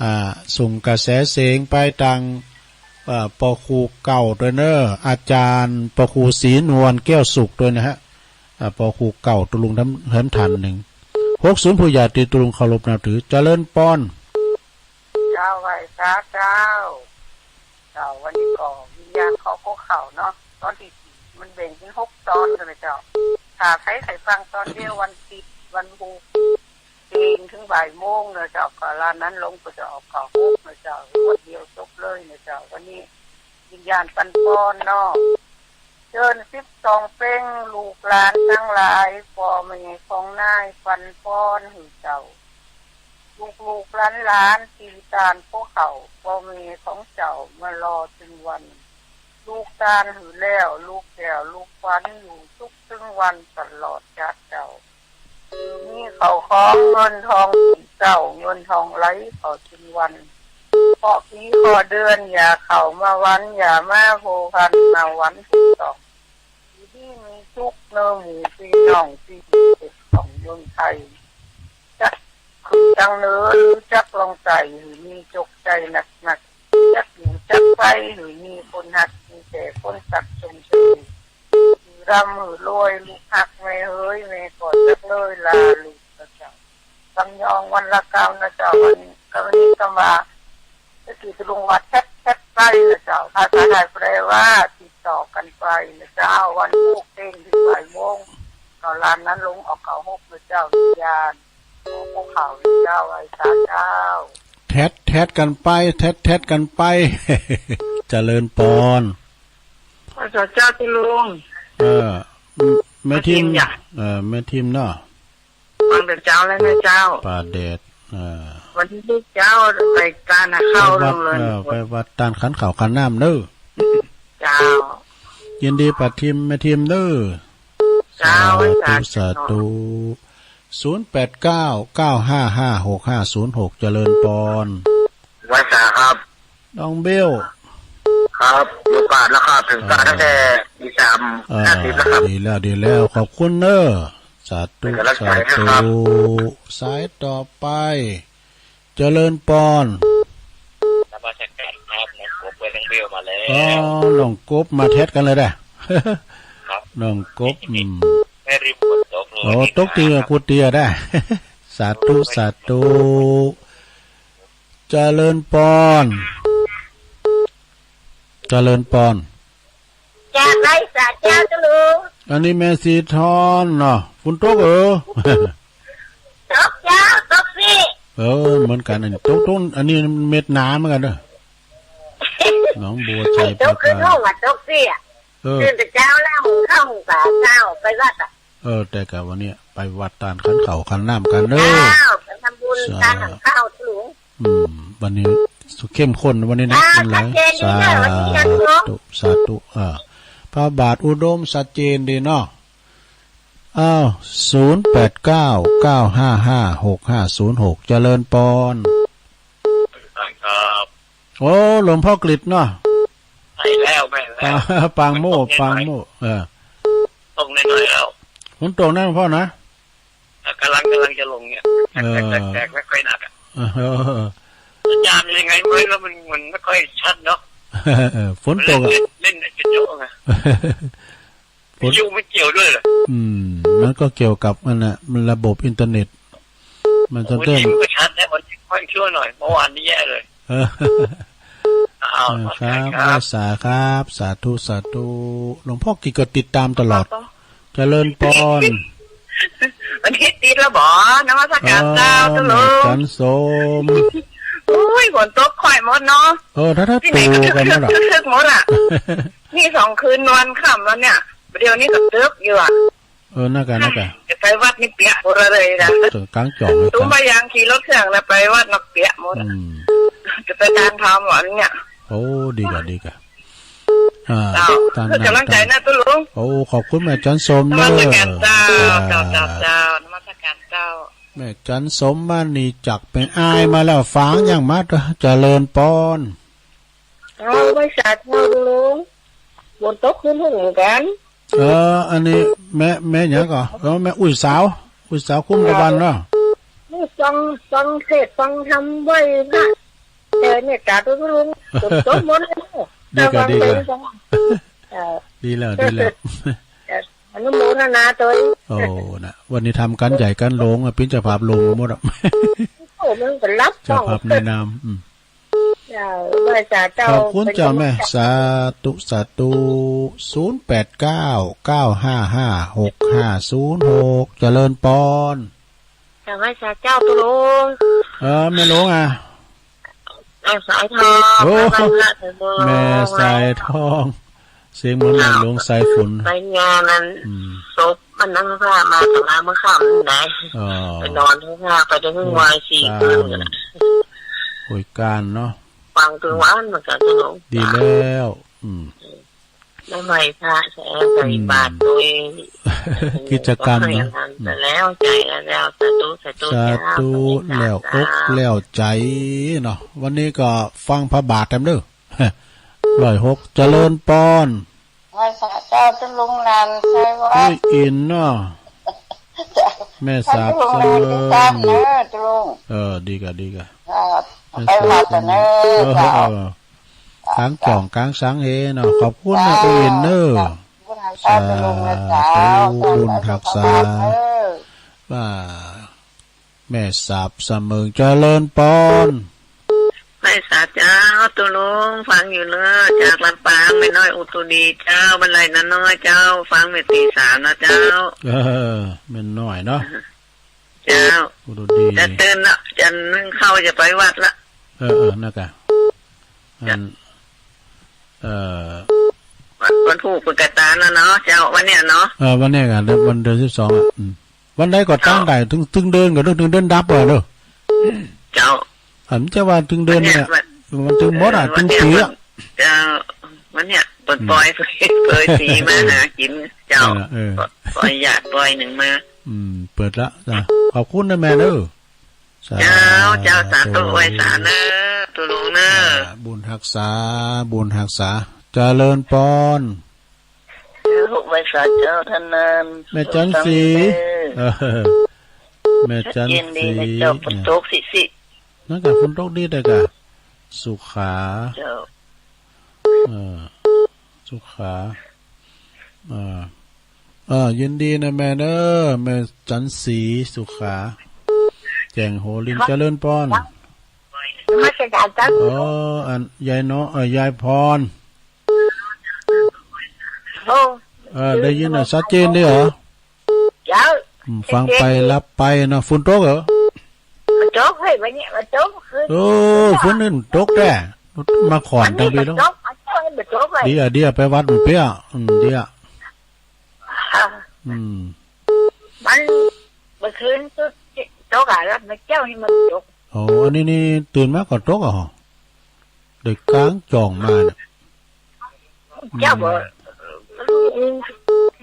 อ่า ส่งกระแสเสียงไปตาง เอ่อ ป้อครูเก่าด้วยเนาะ อาจารย์ป้อครูศรีนวล แก้วสุข ด้วยนะฮะ อ่า ป้อครูเก่าตุ๊ลุงแถม แถมท่านนึ่ง หกศูนย์ ผู้ใหญ่ตี้ตุ๊ลุงเคารพนับถือ เจริญปอน เจ้า ไหว้สาเจ้า เจ้า วันนี้ก็วิญญาณเขาก็เข้าเนาะ ตอนตี้สี่ มันแบ่งเป๋นหกตอนกั๋นเลยเจ้า ถ้าใผใค่ฟังตอนเดียว วันอาทิตย์ วันพุธ เต็งเถิงบ่ายโมงเนาะเจ้า ก็ลานั้นลงก็จะออกเก้าหกเนาะเจ้า งวดเดียวจบเลยเนาะเจ้า วันนี้วิญญาณปันปอนเนาะ เจิญสิบสองเป็ง ลูกหลานตังหลาย ป้อแม่ของนายปันปอนหื้อเจ้า ลูกๆหลานๆ ตี้ต้านป้อเข้า ป้อแม่ของเจ้ามารอตึงวัน ลูกต้านหื้อแล้ว ลูกแก้วลูกขวัญ อยู่สุขตึงวันตลอดจาติเจ้า มีข้าวของเงินทองกิ๋นเจ๊า เงินทองไหลเข้าตึงวัน เคราะห์ปีเคราะห์เดือน อย่าเข้ามาหวัน อย่ามาพัวพัน มาหวันถูกต้อง อยู่ดีมีสุขเนาะหมู่ปี้น้องตี้เฮ็ดของเมืองไทย จักขึ้นตังเหนือ หรือจักลงใต้ หื้อมีโจคชัยนักๆ จักอยู่จักไป หื้อมีคนฮัก มีแต่คนซักชมเชย หื้อร่ำหื้อรวย ลูกฮักแม่เหย แม่ก็จักเลยลาลูกนะเจ้า กำยองวันละเก้านะเจ้า วันนี้กำนี้กำว่า ก็คือตุ๊ลุงว่าแชท แชทไปนะเจ้า ภาษาไทยแปลว่าติดต่อกันไปนะเจ้า วันพุธเต็งเถิงบ่ายโมง เอาลานนั้นลง เอาเก้าหก นะเจ้า ญาณ ขอพวกเขาเจ้า ไหว้สาเจ้า แท็ดแท็ดกั๋นไป แท็ดแท็ดกั๋นไป เจริญปอน ไหว้สาเจ้า เจ้าลุง เออ แม่ทิม แม่ทิมจ้ะ เออ แม่ทิมเนาะ ฟังแต่เจ๊าแล้วนะเจ้า ป่าแดด เออ วันนี้ลูกเจ้าไปตานข้าว ไปวัด ลงเลย เออ ไปวัดตานขันข้าวขันน้ำเน้อ เจ้า ยินดีป้าทิม แม่ทิมเน้อ เจ้า สาธุ ไหว้สา สาธุ ศูนย์แปดเก้า เก้าห้าห้า หกห้าศูนย์หก เจริญปอน ไหว้สาครับ น้องเบล ครับ มีโอกาสแล้วครับ เถิงตา เออ ตั้งแต่ตีสาม เออ ห้าสิบแล้วครับ ดีแล้ว ดีแล้ว ขอบคุณเน้อ สาธุ เป็นกำลังใจให้ครับ สาธุ สายต่อไป เจริญปอน นมัสการครับ น้องกบกับน้องเบลมาแล้ว อ๋อ น้องกบมาแท็ดกั๋นเลยเด้อ ครับ น้องกบ อืม แม่ริมฝนตกเลย โอ้ วันนี้ ตกตี้ ครับ กุฏิอะเด้อ สาธุ สาธุ เจริญปอน เจริญปอน จ้า ไหว้สาเจ้า เจ้าลุง อันนี้แม่สีทอนเนาะ ฝนตกเออ ตกเจ้า ตกสิ เออ เหมือนกั๋น อันนี้ตก ตก อันนี้เม็ดหนาเหมือนกั๋นเน้อ หนองบัวไชย ตกคือ ปราการ ห้องอะ ตกสิอะ เออ ตื่นแต่เจ๊าแล้ว หุงข้าวหุงปลาเจ้า ไปวัดอะ เออ แต่กะวันนี้ไปวัดตานขันข้าวขันน้ำกั๋นเน้อ เจ้า ไปทำบุญ สา ตานขันข้าว เจ้าลุง อืม วันนี้เข้มข้นวันนี้นะ อ่า บุญหลาย ชัดเจนดีนะ สา วันนี้ยังหลวง สาธุ สาธุ อ่า พระบาทอุดมชัดเจนดีเนาะ อ้าว ศูนย์แปดเก้า เก้าห้าห้า หกห้าศูนย์หก เจริญปอน ครับ โอ้ หลวงพ่อกฤษเนาะ ไปแล้ว ไปแล้ว ปางโมกข์ ปางโมกข์ เออ ตกหน่อยๆ แล้ว ฝนตกนะหลวงพ่อนะ กำลัง กำลังจะลงเนี่ย เออ แตกๆๆ ไม่ค่อยหนักอะ เออ สัญญาณยังไงไม่รู้ มัน มันไม่ค่อยชัดเนาะ เออ ฝนตกอะ เล่น เล่นเน็ตกันเยอะไง ฝน วิทยุไม่เกี่ยวด้วยเหรอ อืม มันก็เกี่ยวกับมันน่ะ มันระบบอินเทอร์เน็ต มันจะ โอ้ย เด้ง วิทยุก็ชัดแล้ว วันนี้ค่อยชั่วหน่อย เมื่อวานนี้แย่เลย เออ อ้าว เออ ครับ นมัสการครับ ไหว้สาครับ สาธุ สาธุ หลวงพ่อกฤษก็ติดตามตลอด ครับ เจริญปอน วันนี้ติดแล้วบ่ นมัสการเจ้า เออ เจ้าลุง แม่จันสม อุ้ย ฝนตกค่อยหมดเนาะ เออ ถ้า ถ้า ที่ไหนก็ ตูกันหมดอะ ทึกๆ หมดอะ นี่สองคืนนอนค่ำแล้วเนี่ย เดี๋ยวนี้ก็ตึกอยู่อะ เออ นั่นกะ นั่นกะ จะไปวัดนี่เปียกหมดเลยนะ ตึงกลางจ่องเลย ตุ้ม กะ ไปยังขี่รถเครื่องแล้วไปวัดนักเปียกหมดอะ อืม จะไปตานธรรมวันเนี่ย โอ้ ดีกะ ดีกะ อ่า เจ้า ตาน เพื่อ น้ำ กำลังใจ ตาน นะตุ๊ลุง โอ้ ขอบคุณแม่จันสมเน้อ นมัสการเจ้า อ่า เจ้า เจ้า เจ้า นมัสการเจ้า แม่จันสมมานี่จักเป็นอ้ายมาแล้ว ฝากหยังมา เจริญปอน เอาไหว้สาเจ้าตุ๊ลุง ฝนตกคืนหนึ่งเหมือนกัน เออ อันนี้แม่ แม่หยังก่อ เออ แม่อุ้ยสาว อุ้ยสาวคุ้มกระบันเนาะ นี่ฟัง ฟังเทศน์ฟังธรรมไหว้พระ แต่เมตตาตุ๊ลุง จบ จบหมดแล้ว ดีกะ ดีกะ เออ ดีแล้ว ดีแล้ว เออ อนุโมทนาตวย โอ้ นะ วันนี้ทำก๋านใหญ่ก๋านหลวงอะ เปิ้นเจ้าภาพหลวงหมดอะ โอ้ มันก็รับ เจ้าภาพในนาม อืม เจ้า ไหว้สาเจ้า ขอบคุณเจ้าแม่ สาธุ สาธุ ศูนย์แปดเก้า เก้าห้าห้า หกห้าศูนย์หก เจริญปอน เจ้า ไหว้สาเจ้าตุ๊ลุง เออ แม่หลวงอะ แม่สายทอง โอ้ ไหว้พระสายทอง แม่สายทอง เสียงเหมือนแม่หลวงสายฝน ไปงานนั้น อืม ศพมันนั้นพระมาตะลาเมื่อค่ำนี่นะ อ๋อ ไปนอนที่พระ ไปได้เพิ่งไหว้สี่คืน โอ้ย ก๋านเนาะ ฟังถึงวันเหมือนกันเจ้าหลวง ดีแล้ว อืม แล้วไหว้พระใส่ ใส่บาตรตวย อืม กิจกรรมเนาะ ก็ให้อันนั้น อืม แล้วใจแล้ว สาธุ สาธุ สาธุ เจ้า แล้วอกแล้วใจเนาะ วันนี้ก็ฟังพระบาทแถมเด้อ ร้อยหก เจริญปอน ไหว้สาเจ้าตุ๊ลุงหลานไชยวัฒน์ อุ้ยอิ๋นเนาะ แม่สาบเสมิง เจ้าตุ๊ลุงหลานติดตามเน้อตุ๊ลุง เออ ดีกะ ดีกะ ครับ แม่สาบเสมิง ไปวัดเน้อ เออ เจ้า เออ ก๋างจ่องก๋างสังเฮเนาะ ขอบคุณนะ เจ้า อุ้ยอิ๋นเน้อ เจ้า บุญหักษาตุ๊ลุงนะเจ้า สาธุ บุญหักษา เจ้า ว่า แม่สาบเสมิง เจริญปอน ไหว้สาเจ้า ตุ๊ลุง ฟังอยู่เน่อ จากลำปาง แม่น้อยอุตุดีเจ้า บ้านไร่นาน้อยเจ้า ฟังแม่ตีสามนะเจ้า เออ แม่น้อยเนาะ เจ้า อุตุดี จะตื่นละ จะนึ่งข้าวจะไปวัดละ เออ เออ นั่นกะ อัน เอ่อ วัน วันพูกเปิ้นกะตานแล้วเนาะ เจ้า วันเนี้ยเนาะ เออ วันเนี้ยกะ วันเดือนสิบสองอ่ะ อืม วันใดก็ตานได้ เจ้า ตึง ตึงเดือนก็ตึง ตึงเดือนดับอ่ะเนาะ เจ้า อันจะว่าตึงเดือนเนี่ย วันเนี้ย มันตึงหมดอ่ะ เออ ตึงปีอ่ะ วันเนี้ย เจ้า วันเนี้ย เปิ้น อืม ปล่อย เปิ้นปล่อยสีมาหากิ๋น เจ้า นั่นแหละ เออ ปล่อยหยาดปล่อยหนึ่งมา อืม เปิดละ จ้ะ ขอบคุณนะแม่เน่อ สาธุ เจ้า เจ้า สาธุ ไหว้สาเน่อ ตุ๊ลุงเน่อ อ่า บุญฮักษา บุญฮักษา เจริญปอน เจ้า ไหว้สาเจ้าต้านนัน แม่จันทร์ศรี เออ แม่จันทร์ศรี ชัดเจนดีนะเจ้า ฝนตกสิสิ นั่นกะ ฝนตกดีแต่กะ สุขา เจ้า เออ สุขา เออ เออ ยินดีนะแม่เน่อ แม่จันทร์ศรี สุขา แจ่งโหริง เจริญปอน นมัสการเจ้า เออ อัน ยายเนาะ เออ ยายพร โอ้ เออ ได้ยินน่ะ ชัดเจนดีเหรอ เจ้า อืม ฟังไป ชัดเจนดี รับไปเนาะ ฝนตกเหรอ บ่ตกเฮ้ย วันนี้บ่ตก คืน โอ้ ฝนนี่ตกแต๊ มาขอนตังปีแล้ว วันนี้บ่ตก บ่ตกเฮ้ย ดีอ่ะ ดีอ่ะ ไปวัดมันเปี้ย อืม ดีอ่ะ อ่า อืม มัน เมื่อคืนตกอ่ะ แล้วเมื่อเจ๊านี่มันตก โอ้ อันนี้นี่ตื่นมาก็ตกอ่ะหรอ ได้กางจ่องมาเนี่ย เจ้าบ่ อืม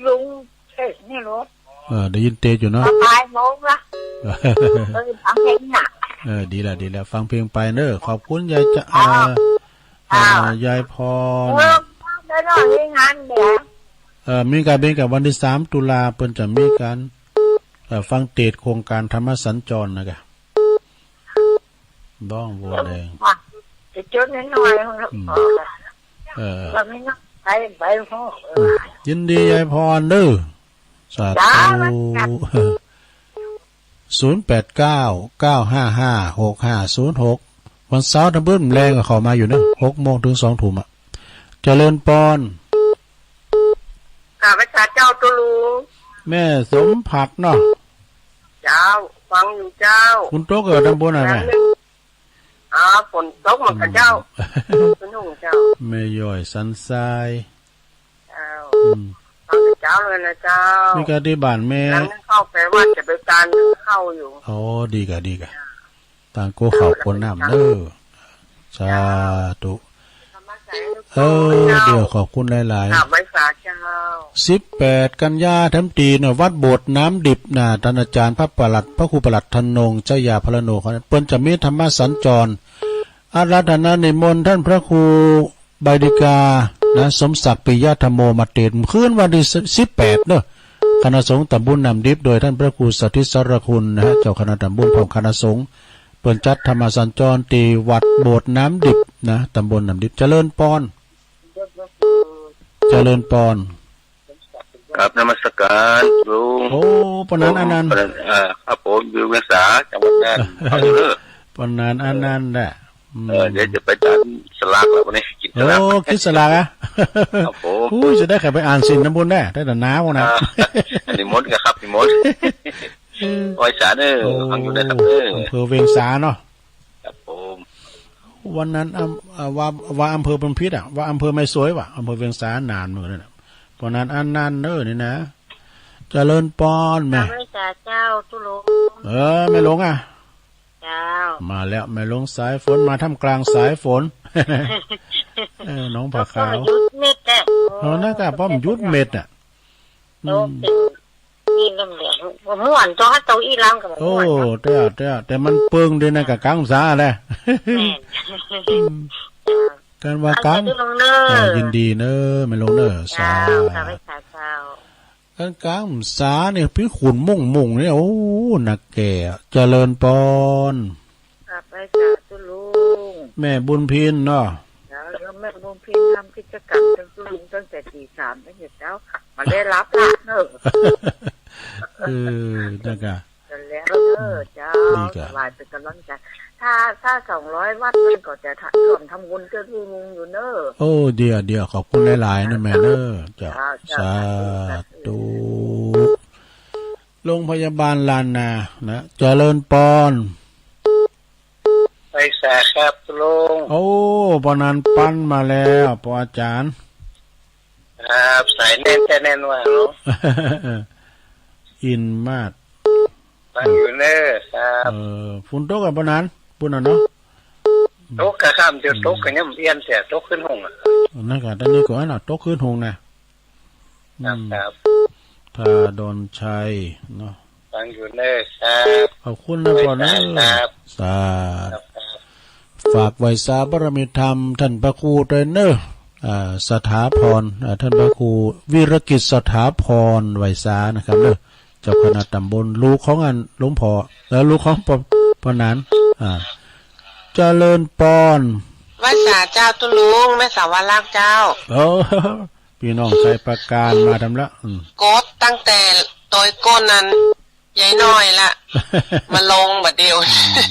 ลุง ลุงเทศน์นี่เหรอ เออ ได้ยินเทศน์อยู่เนาะ บ่ายโมงละ เออ ฟังเพลงน่ะ เออ ดีละ ดีละ ฟังเพลงไปเน่อ ขอบคุณยายจะ เอ่อ เอ่อ อ้าว ยายพร เออ ได้นอนที่งานเดี๋ยว เออ มีก๋าน มีก๋านวันตี้สามตุลา เปิ้นจะมีก๋าน เออ ฟังเทศน์โครงก๋านธรรมสัญจรนะกะ ดองบัวแดง อ่ะ จะจดน้อยๆ อืม เออ เออ เราไม่ต้องไป ไปห้อง เออ อืม ยินดียายพรเน่อ สาธุ จ้า ศูนย์แปดเก้า เก้าห้าห้า หกห้าศูนย์หก วันเสาร์ตำเปิ้นแลงก็เข้ามาอยู่เน่อ หกโมงเถิงสองทุ่มอ่ะ เจริญปอน กราบไหว้สาเจ้าตุ๊ลุง แม่สมผักเนาะ เจ้า ฟังอยู่เจ้า ฝนตกเหรอตำบลไหนแม่ อ๋อ ฝนตกเหมือนกันเจ้า อืม สนุกเจ้า แม่ย้อยสันทราย เจ้า อืม ฟังแต่เจ้าเลยนะเจ้า นี่ก็ตี้บ้านแม่ หลังนึ่งข้าวไปวัดจะไปตานนึ่งข้าวอยู่ อ๋อ ดีกะ ดีกะ ตานโก้ข้าวโก้น้ำเน่อ สาธุ เออ เดี๋ยวขอบคุณหลายๆ กราบไหว้สาเจ้า สิบแปดกันยาแถมตี๋เนาะ วัดโบสถ์น้ำดิบนะ ต้านอาจ๋ารย์พระปลัด พระครูปลัดธนง ชยาพรโน เขาเนี่ย เปิ้นจะมีธรรมสัญจร อาราธนานิมนต์ต้านพระครูใบดิกานะ สมศักดิ์ ปิยธรรโม มาเตศน์ คืนวันตี้สิบแปดเนาะ คณะสงฆ์ตำบลน้ำดิบ โดยต้านพระครูสถิตสารคุณนะฮะ เจ้าคณะตำบล พร้อมคณะสงฆ์ เปิ้นจัดธรรมสัญจรตี้วัดโบสถ์น้ำดิบนะ ตำบลน้ำดิบ เจริญปอน เจริญปอน กราบนมัสการลุง โอ้ ปานนั้นอันนั้น เอ่อ ครับผม อยู่เวียงสา จังหวัดน่าน เอาอยู่เด้อ ปานนั้นอันนั้นแหละ อืม เออ เดี๋ยวจะไปตานสลากแล้ววันนี้ กินสลาก โอ้ กินสลากอ่ะ ครับผม อุ้ย จะได้เข้าไปอ่านศีลตำบลแน่ ได้แต่หนาวนะ อ่า นิมนต์ก็ครับ นิมนต์ เออ ไหว้สาเด้อ โอ้ ฟังอยู่นะครับเด้อ อำเภอเวียงสาเนาะ ครับผม วันนั้นอำ เอ่อ ว่า ว่าอำเภอเปิ้นผิดอ่ะ ว่าอำเภอแม่สวยว่ะ อำเภอเวียงสา นานเหมือนกันน่ะ ปานนั้นอันนั้นเน่อนี่นะ เจริญปอนแม่ กราบไหว้สาเจ้าตุ๊ลุง เออ แม่หลวงอ่ะ เจ้า มาแล้ว แม่หลวงสายฝน มาท่ามกลางสายฝน เออ น้องผ้าขาว ก็หยุดเม็ดแหละ เออ นั่นกะ ป้อมหยุดเม็ดอ่ะ โต อืม เป็น นี่เรื่องเหลือง บ่ม่วน ตัวเฮาโตอีหลังก็บ่ม่วนเนาะ โอ้ แต่ แต่ แต่มันเปิงดีนะ กะกลางพรรษาแหละ แม่น อืม จ้า กันว่ากลาง เอาใจตุ๊ลุงเน่อ เออ ยินดีเน่อ แม่หลวงเน่อ เจ้า สาธุ กราบไหว้สาเจ้า กันกลางพรรษาเนี่ย พิคุณมุ่งมุ่งเนี่ย โอ้ นักแก่ เจริญปอน กราบไหว้สาตุ๊ลุง แม่บุญพินเนาะ แล้วแม่บุญพินทำกิจกรรมกับตุ๊ลุงตั้งแต่ตีสามตั้งแต่เช้าค่ะ มาได้รับละเนอะ เออ นั่นกะ กันแล้วเนอะเจ้า ดีกะ สบายเป็นกำลังใจ ถ้า ถ้าสองร้อยวัตต์มันก็จะทำ ร่วมทำบุญเกื้อกูลอยู่เน่อ โอ้ เดี่ยว เดี่ยว ขอบคุณหลายๆ นะแม่เน่อ เจ้า เจ้า สาธุ สาธุ โรงพยาบาลล้านนานะ เจริญปอน ไหว้สาครับลุง โอ้ ปอนันต์ปันมาแล้ว ปออาจ๋ารย์ ครับ สายแน่นแต่แน่นว่าเนาะ อินมาก ฟังอยู่เน่อครับ เออ ฝนตกก่ะปอนันต์ ปู๊นน่ะเนาะ ตกก่ะครับ เดี๋ยวตกก่ะ อืม ยังบ่เอี้ยนเตื้อ ตกคืนห้องอ่ะ นั่นก่ะ ตอนนี้ก่อนน่ะ ตกคืนห้องน่ะ ครับ อืม ครับ ท่าดอนชัยเนาะ ฟังอยู่เน่อครับ ขอบคุณนะปอเน่อ ไหว้สาครับ สาธุ ครับ ฝากไหว้สาบารมีธรรมท่านพระครูด้วยเน่อ อ่า สถาพร อ่า ท่านพระครูวีรกิจสถาพร ไหว้สานะครับเน่อ เจ้าคณะตำบล ลูกของอันหลวงพ่อ แล้วลูกของปอ ปอนันต์ อ่า เจริญปอน ไหว้สาเจ้าตุ๊ลุง แม่สาวลักษณ์เจ้า เออ ปี้น้องไชยปราการมาทำละ อืม กดตั้งแต่ตอยก้นนั้น ยายน้อยละ มาลงบัดเดียว อืม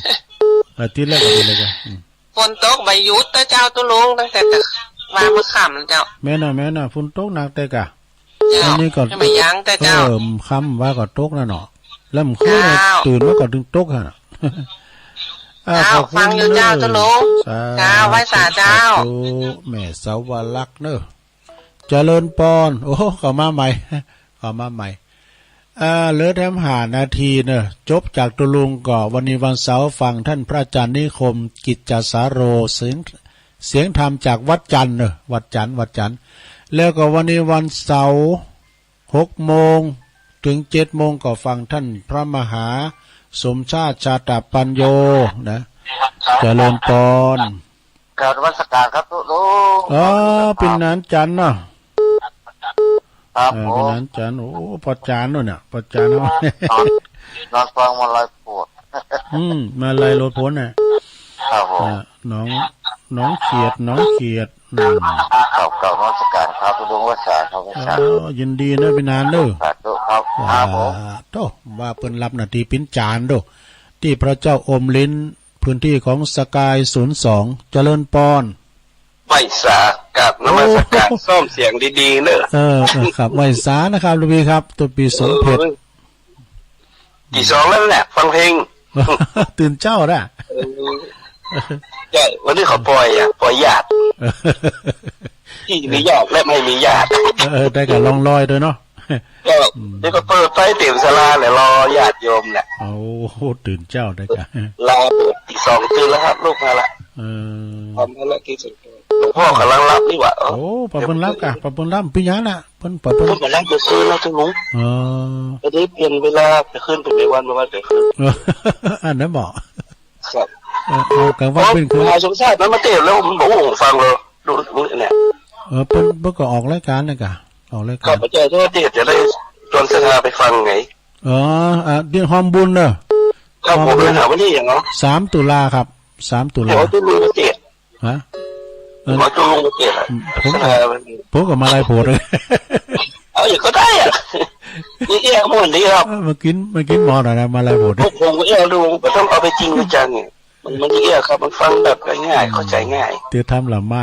อาทิตย์ละ อาทิตย์ละจ้ะ อืม ฝนตกบ่หยุดเต๊อะเจ้าตุ๊ลุง ตั้งแต่ตะ วานมื้อค่ำเจ้า แม่นน่ะ แม่นน่ะ ฝนตกหนักเต๊อะก่ะ เจ้า อันนี้ก็ ยังบ่ยั้งเต๊อะเจ้า เออ ค่ำว่าก็ตกน่ะเนาะ แล้วมันคือ เจ้า ตื่นมาก็ถึงตกหั่นน่ะ อ่า เจ้า ขอบคุณ ฟังอยู่เจ้า เน่อ ตุ๊ลุง สาธุ เจ้า ไหว้สาเจ้า สาธุ แม่สาวลักษณ์เน่อ เจริญปอน โอ้ เข้ามาใหม่ เข้ามาใหม่ อ่า เหลือแถมห้านาทีเน่อ จบจากตุ๊ลุงก็ วันนี้วันเสาร์ ฟังท่านพระอาจารย์นิคม กิจจาสาโร เสียง เสียงธรรมจากวัดจันทน์เน่อ วัดจันทน์ วัดจันทน์ แล้วก็วันนี้วันเสาร์ หกโมงถึงเจ็ดโมงก็ฟังท่านพระมหาสมชาติ ชาตปัญโญ นะ เจริญปอน กราบนมัสการครับตุ๊ลุง อ๋อ ครับ เป๋นอาจ๋ารย์เนาะ ครับ เออ ผม เป๋นอาจ๋ารย์ โอ้ ปออาจ๋ารย์นู่นน่ะ ปออาจ๋ารย์เนาะ นอน นอนฟังมาลัยโพธิ์ อืม มาลัยโลดโผนน่ะ ครับผม อ่า หนอง หนองเขียด หนองเขียด อืม ครับ กราบนมัสการครับตุ๊ลุง ไหว้สาครับ ไหว้สา อ๋อ ยินดีเน่อ เป๋นอาจ๋ารย์เน่อ สาธุครับ ครับผม อ่า โธ่ ว่าเปิ้นฮับหน้าตี้เป๋นอาจ๋ารย์โด้ ตี้พระเจ้าอมริ้น พื้นตี้ของสกายศูนย์สอง เจริญปอน ไหว้สา กราบนมัสการ โอ้ ซ่อมเสียงดีๆ เน่อ เออ เออ ครับ ไหว้สานะครับ หลวงพี่ครับ ตุ๊ปี๋สมเพชร โอ้ย ตีสองแล้วเนี่ย ฟังเพลง ตื่นเจ๊าน่ะ เออ ใช่ วันนี้เขาปล่อยอ่ะ ปล่อยหยาด ตี้มีหยาดและไม่มีหยาด เออ เออ ได้ก่ะ ล่องลอยตวยเนาะ ก็ อืม เดี๋ยวก็เปิดไฟเต๋มศาลาแหละ รอญาติโยมแหละ โอ้โห ตื่นเจ๊าได้ก่ะ ลาเปิดตีสองตื่นแล้วครับ ลุกมาละ เออ ทำภารกิจส่วนตัว หลวงพ่อกำลังฮับนี่หว่า เอ้า โอ้ ปะเปิ้นฮับก่ะ ปะเปิ้นฮับ เป๋นหยังน่ะ เปิ้น ปะเปิ้น เปิ้นบ่ฮับเมื่อคืนแล้วตุ๊ลุง อ๋อ ก็ได้เปลี่ยนเวลา เป๋นคืนเป๋นวัน เป๋นวันเป๋นคืน อันนั้นบ่ ครับ เออ เอากลางวันเป๋นคืน นายสมชาติมันมาเตะแล้ว มันบอกว่าผมฟังเลย ดู ดูเนี่ย เออ เปิ้น เปิ้นก็ออกรายก๋านน่ะก่ะ ออกรายก๋าน ข้าพเจ้าก็เตะจะได้ชวนศรัทธาไปฟังไง อ๋อ อ่ะ เดี๋ยวฮอมบุญเน่อ ครับผม ฮอมบุญ ไปหาวันที่อย่างเนาะ สามตุลาครับ สามตุลา เดี๋ยวตุ๊ลุงมาเตะ ฮะ เออ หมอตุ๊ลุงมาเตะอะ ผมก็ ศรัทธามัน ผมก็มาลัยโพธิ์เลย เอาอย่างก็ได้อะ มีเอี้ยหมู่นี้ครับ เออ มากิ๋น มากิ๋นหมอหน่อยนะ มาลัยโพธิ์ พวกผมก็เอี้ยดู บ่ต้องเอาไปจริงไปจังไง มัน มันเอี้ยครับ มันฟังแบบง่ายๆ เข้าใจง่าย เตื้อธรรมละไม้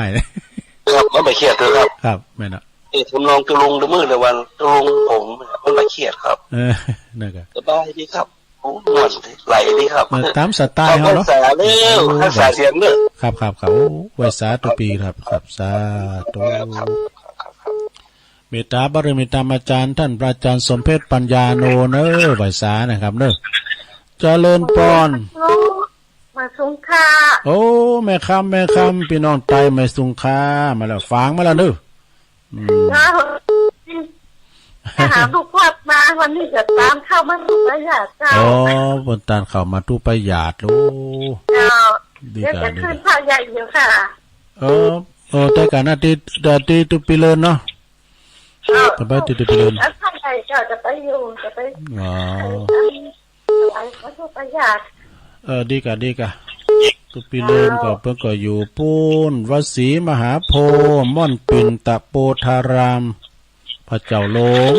ครับ มันบ่เครียดเลยครับ ครับ แม่นน่ะ เอ้ย ผมลองตุ๊ลุงดูมื้อละวัน ตุ๊ลุงผม มันบ่เครียดครับ เออ นั่นก็ สบายดีครับ โอ้ ม่วนไหลดีครับ เออ ต๋ามสไตล์เฮาเนาะ ขอบคุณสาเด้อ โอ้ ฮักษาเสียงเด้อ ครับ ครับ ครับ โอ้ ไหว้สาตุ๊ปี๋ครับ ครับ สาธุ ครับ ครับ ครับ เมตตาบารมีธรรมอาจ๋ารย์ ท่านพระอาจ๋ารย์สมเพชรปัญญาโนเน่อ ไหว้สานะครับเน่อ เจริญปอน มาสุงค่ะ โอ้ แม่คำ แม่คำ ปี้น้องใต้มาสุงค่ะ มาแล้ว ฝางมาแล้วเน่อ อืม เจ้า ไปหาลูกวัดมา วันนี้จะตานข้าวมาตุปายาตเจ้า อ๋อ เปิ้นตานข้าวมาตุปายาต โอ้ เจ้า ดี เดี๋ยว ก่ะ จะ ดี ขึ้น ก่ะ พระใหญ่อยู่ค่ะ เออ เออ แต่ก่อนนะ ตี้ ตี้ตุ๊ปี๋เลินเนาะ เจ้า จะไปตี้ตุ๊ปี๋เลิน แล้วพระใหญ่เจ้าจะไปอยู่ จะไป อ๋อ ไป ไปมาตุปายาต เออ ดีก่ะ ดีก่ะ ตุ๊ปี๋เลินก็ เปิ้นก็อยู่ปู๊น วัดศรีมหาโพธิ์ ม่อนปิ่น ตะโปธาราม พระเจ้าหลง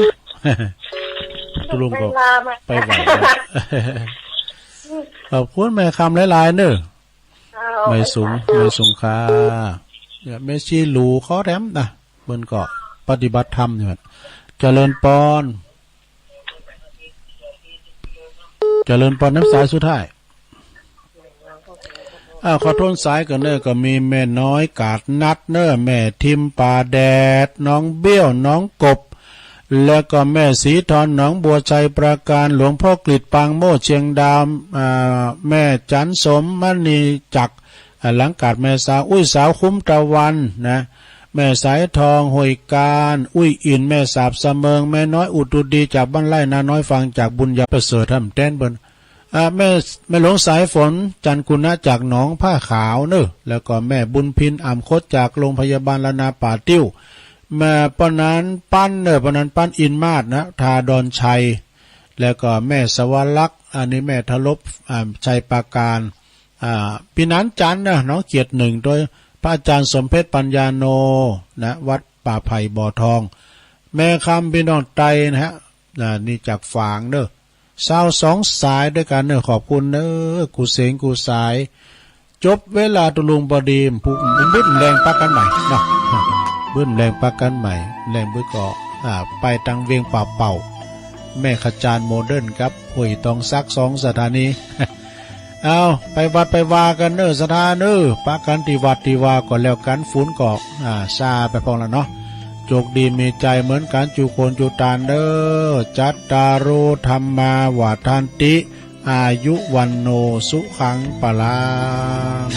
ตุ๊ลุงก็ไปไหว้แล้ว ขอบคุณแม่คำหลายๆ เน่อ ไม่สูง ไม่สูงค่ะ เนี่ย แม่ชีหลู่เขาแถมนะ เปิ้นก็ปฏิบัติธรรมอยู่ เจริญปอน เจริญปอน น้ำสายสุดท้าย อ้าว ขอโทษสายก่อนเน้อ ก็มีแม่น้อยกาดนัดเน้อ แม่ทิมป่าแดด น้องเบี้ยว น้องกบ แล้วก็แม่สีทอน หนองบัว ชัยปราการ หลวงพ่อกฤษ ปางโมด เชียงดาว อ่า แม่จันสม มณีจักร อ่า หลังกาดแม่สาว อุ้ยสาวคุ้มตะวันนะ แม่สายทอง ห้วยกาญ อุ้ยอิน แม่สาบสะเมิง แม่น้อยอุตุดี จากบ้านไร่นาน้อย ฟังจากบุญญาประเสริฐ ทำแต้นเปิ้น อ่า แม่ แม่หลวงสายฝน จันกุณะ จากหนองผ้าขาวเน้อ แล้วก็แม่บุญพิน อ่ำคด จากโรงพยาบาลละนาป่าติ้ว แม่ปอนันปั้นเน้อ ปอนันปั้น อินมาศนะ ทาดอนชัย แล้วก็แม่สวรรค อันนี้แม่ทลบ อ่า ชัยปราการ อ่า พี่นันจันทร์นะ หนองเขียดหนึ่ง โดยพระอาจารย์สมเพชร ปัญญาโน นะ วัดป่าไผ่บ่อทอง แม่คำ พี่น้องไตนะฮะ อ่า นี่จากฝางเน้อ ซาวสองสายด้วยกั๋นเน้อ ขอบคุณเน้อ กู้เสียงกู้สาย จบเวลาตุลุงพอดี บึ้มแลงปะกั๋นใหม่เนาะ บึ้มแลงปะกั๋นใหม่ แลงบึ้มก็ อ่า ไปตังเวียงป่าเป่า แม่ขจารย์โมเดิร์นกับห้วยตองสัก สองสถานี เอา ไปวัดไปวากั๋นเน้อ ศรัทธาเน้อ ปะกั๋นตี้วัดตี้วาก็แล้วกั๋น ฝนก็ อ่า ซาไปพ่องละเนาะ โจคดีมีชัยเหมือนกั๋น จุคนจุตานเน้อ จัตตาโร ธัมมา วัฑฒันติ อายุ วัณโณ สุขัง พลัง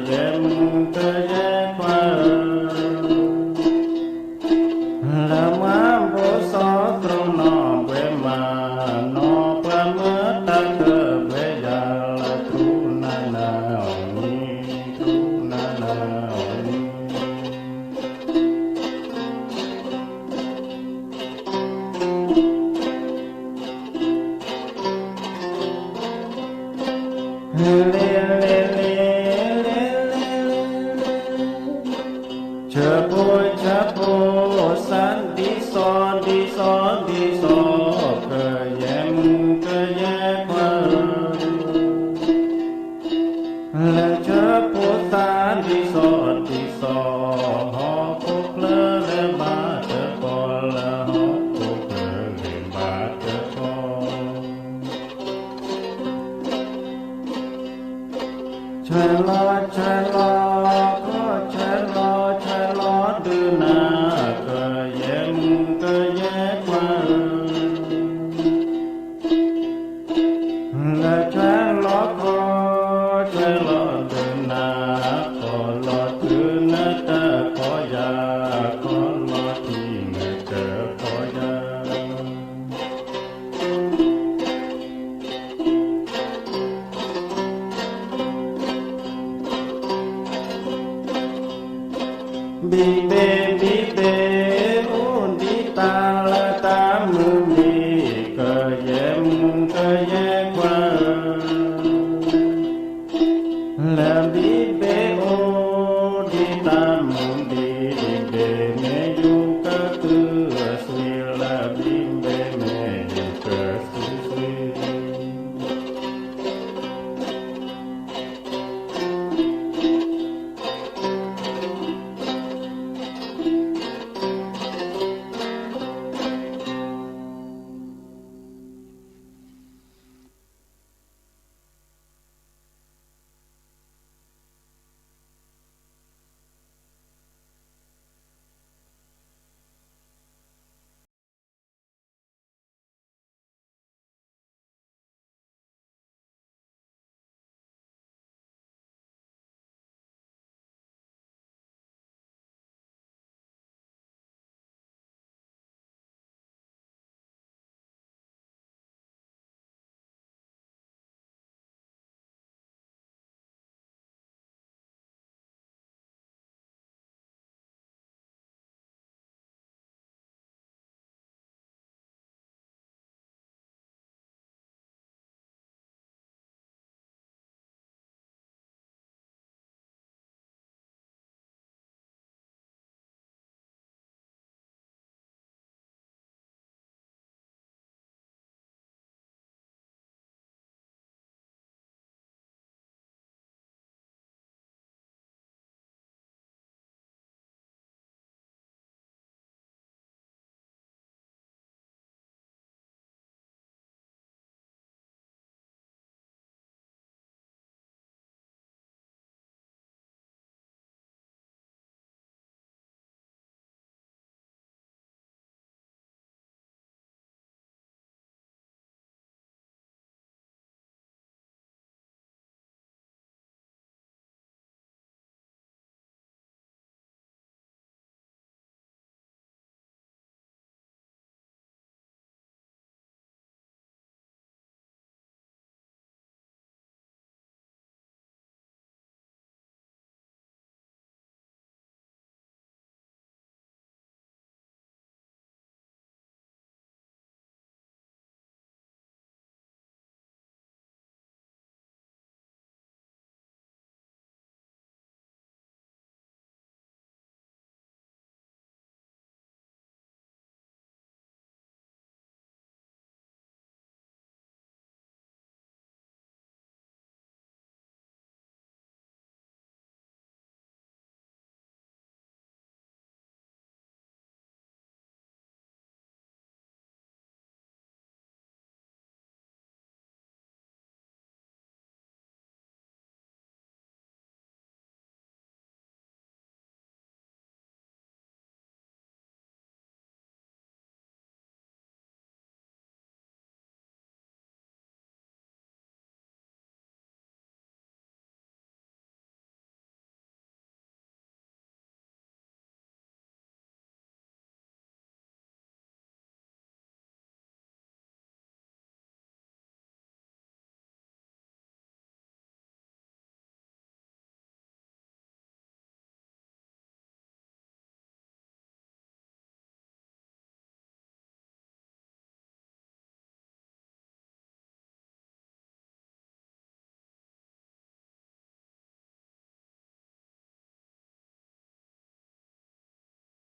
ယဲမုၢ်ကယဲခွါ လၢမၤဘိစီၣ်တြီနွံဘွဲ့မး နီၢ်ပှၤမၢတၢ်ကဘွဲ့ယၤ လၢထူနၢနၢအီၤနံၤ ထူနၢနၢအီၤနံၤ ဆၢဖိ ဆၢဖိ စၢ်ဒံစီၣ် ဒံစီၣ် ဒံစီၣ် ကယဲမုၢ် ကယဲခွါ လၢဆၢဖိသၢ ဒံစီၣ် ဒံစီၣ် ဟီၣ်ခိၣ်ချၢ လၢဘၣ်တၢ်ပီၢ် လၢဟီၣ်ခိၣ်ချၢ လၢဘၣ်တၢ်ပီၢ် ဆဲလီၤ ဆဲလီၤ ကီၢ်ဆဲလီၤ ဆဲလီၤဒုးနၤ ကယဲမုၢ် ကယဲခွါ လၢဆဲလီၤကီၢ် ဆဲလီၤဒုးနၤ ခီၣ်လီၤတုၤနတၢ်ခီၣ်ယၤ ခီၣ်လီၤထံနတၢ်ခီၣ်ယၤ ဘံၣ်ဘ့ၣ် ဘံၣ်ဘ့ၣ် အိၣ်ဒံးတၢ်လၢတၢ်မုၢ်ဘံၣ် ကယဲမုၢ် ကယဲခွါ လၢဘံၣ်ဘ့ၣ်အိၣ်ဒံးတၢ်မုၢ်ဘံၣ် ဘံၣ်ဘ့ၣ်မ့ၢ်ယူၤကတုၤအသွံၣ် လၢဘံၣ်ဘ့ၣ်မ့ၢ်ယူၤကတုၤသွံၣ် ဘံၣ်ဘ့ၣ်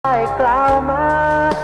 ได้กล่าวมา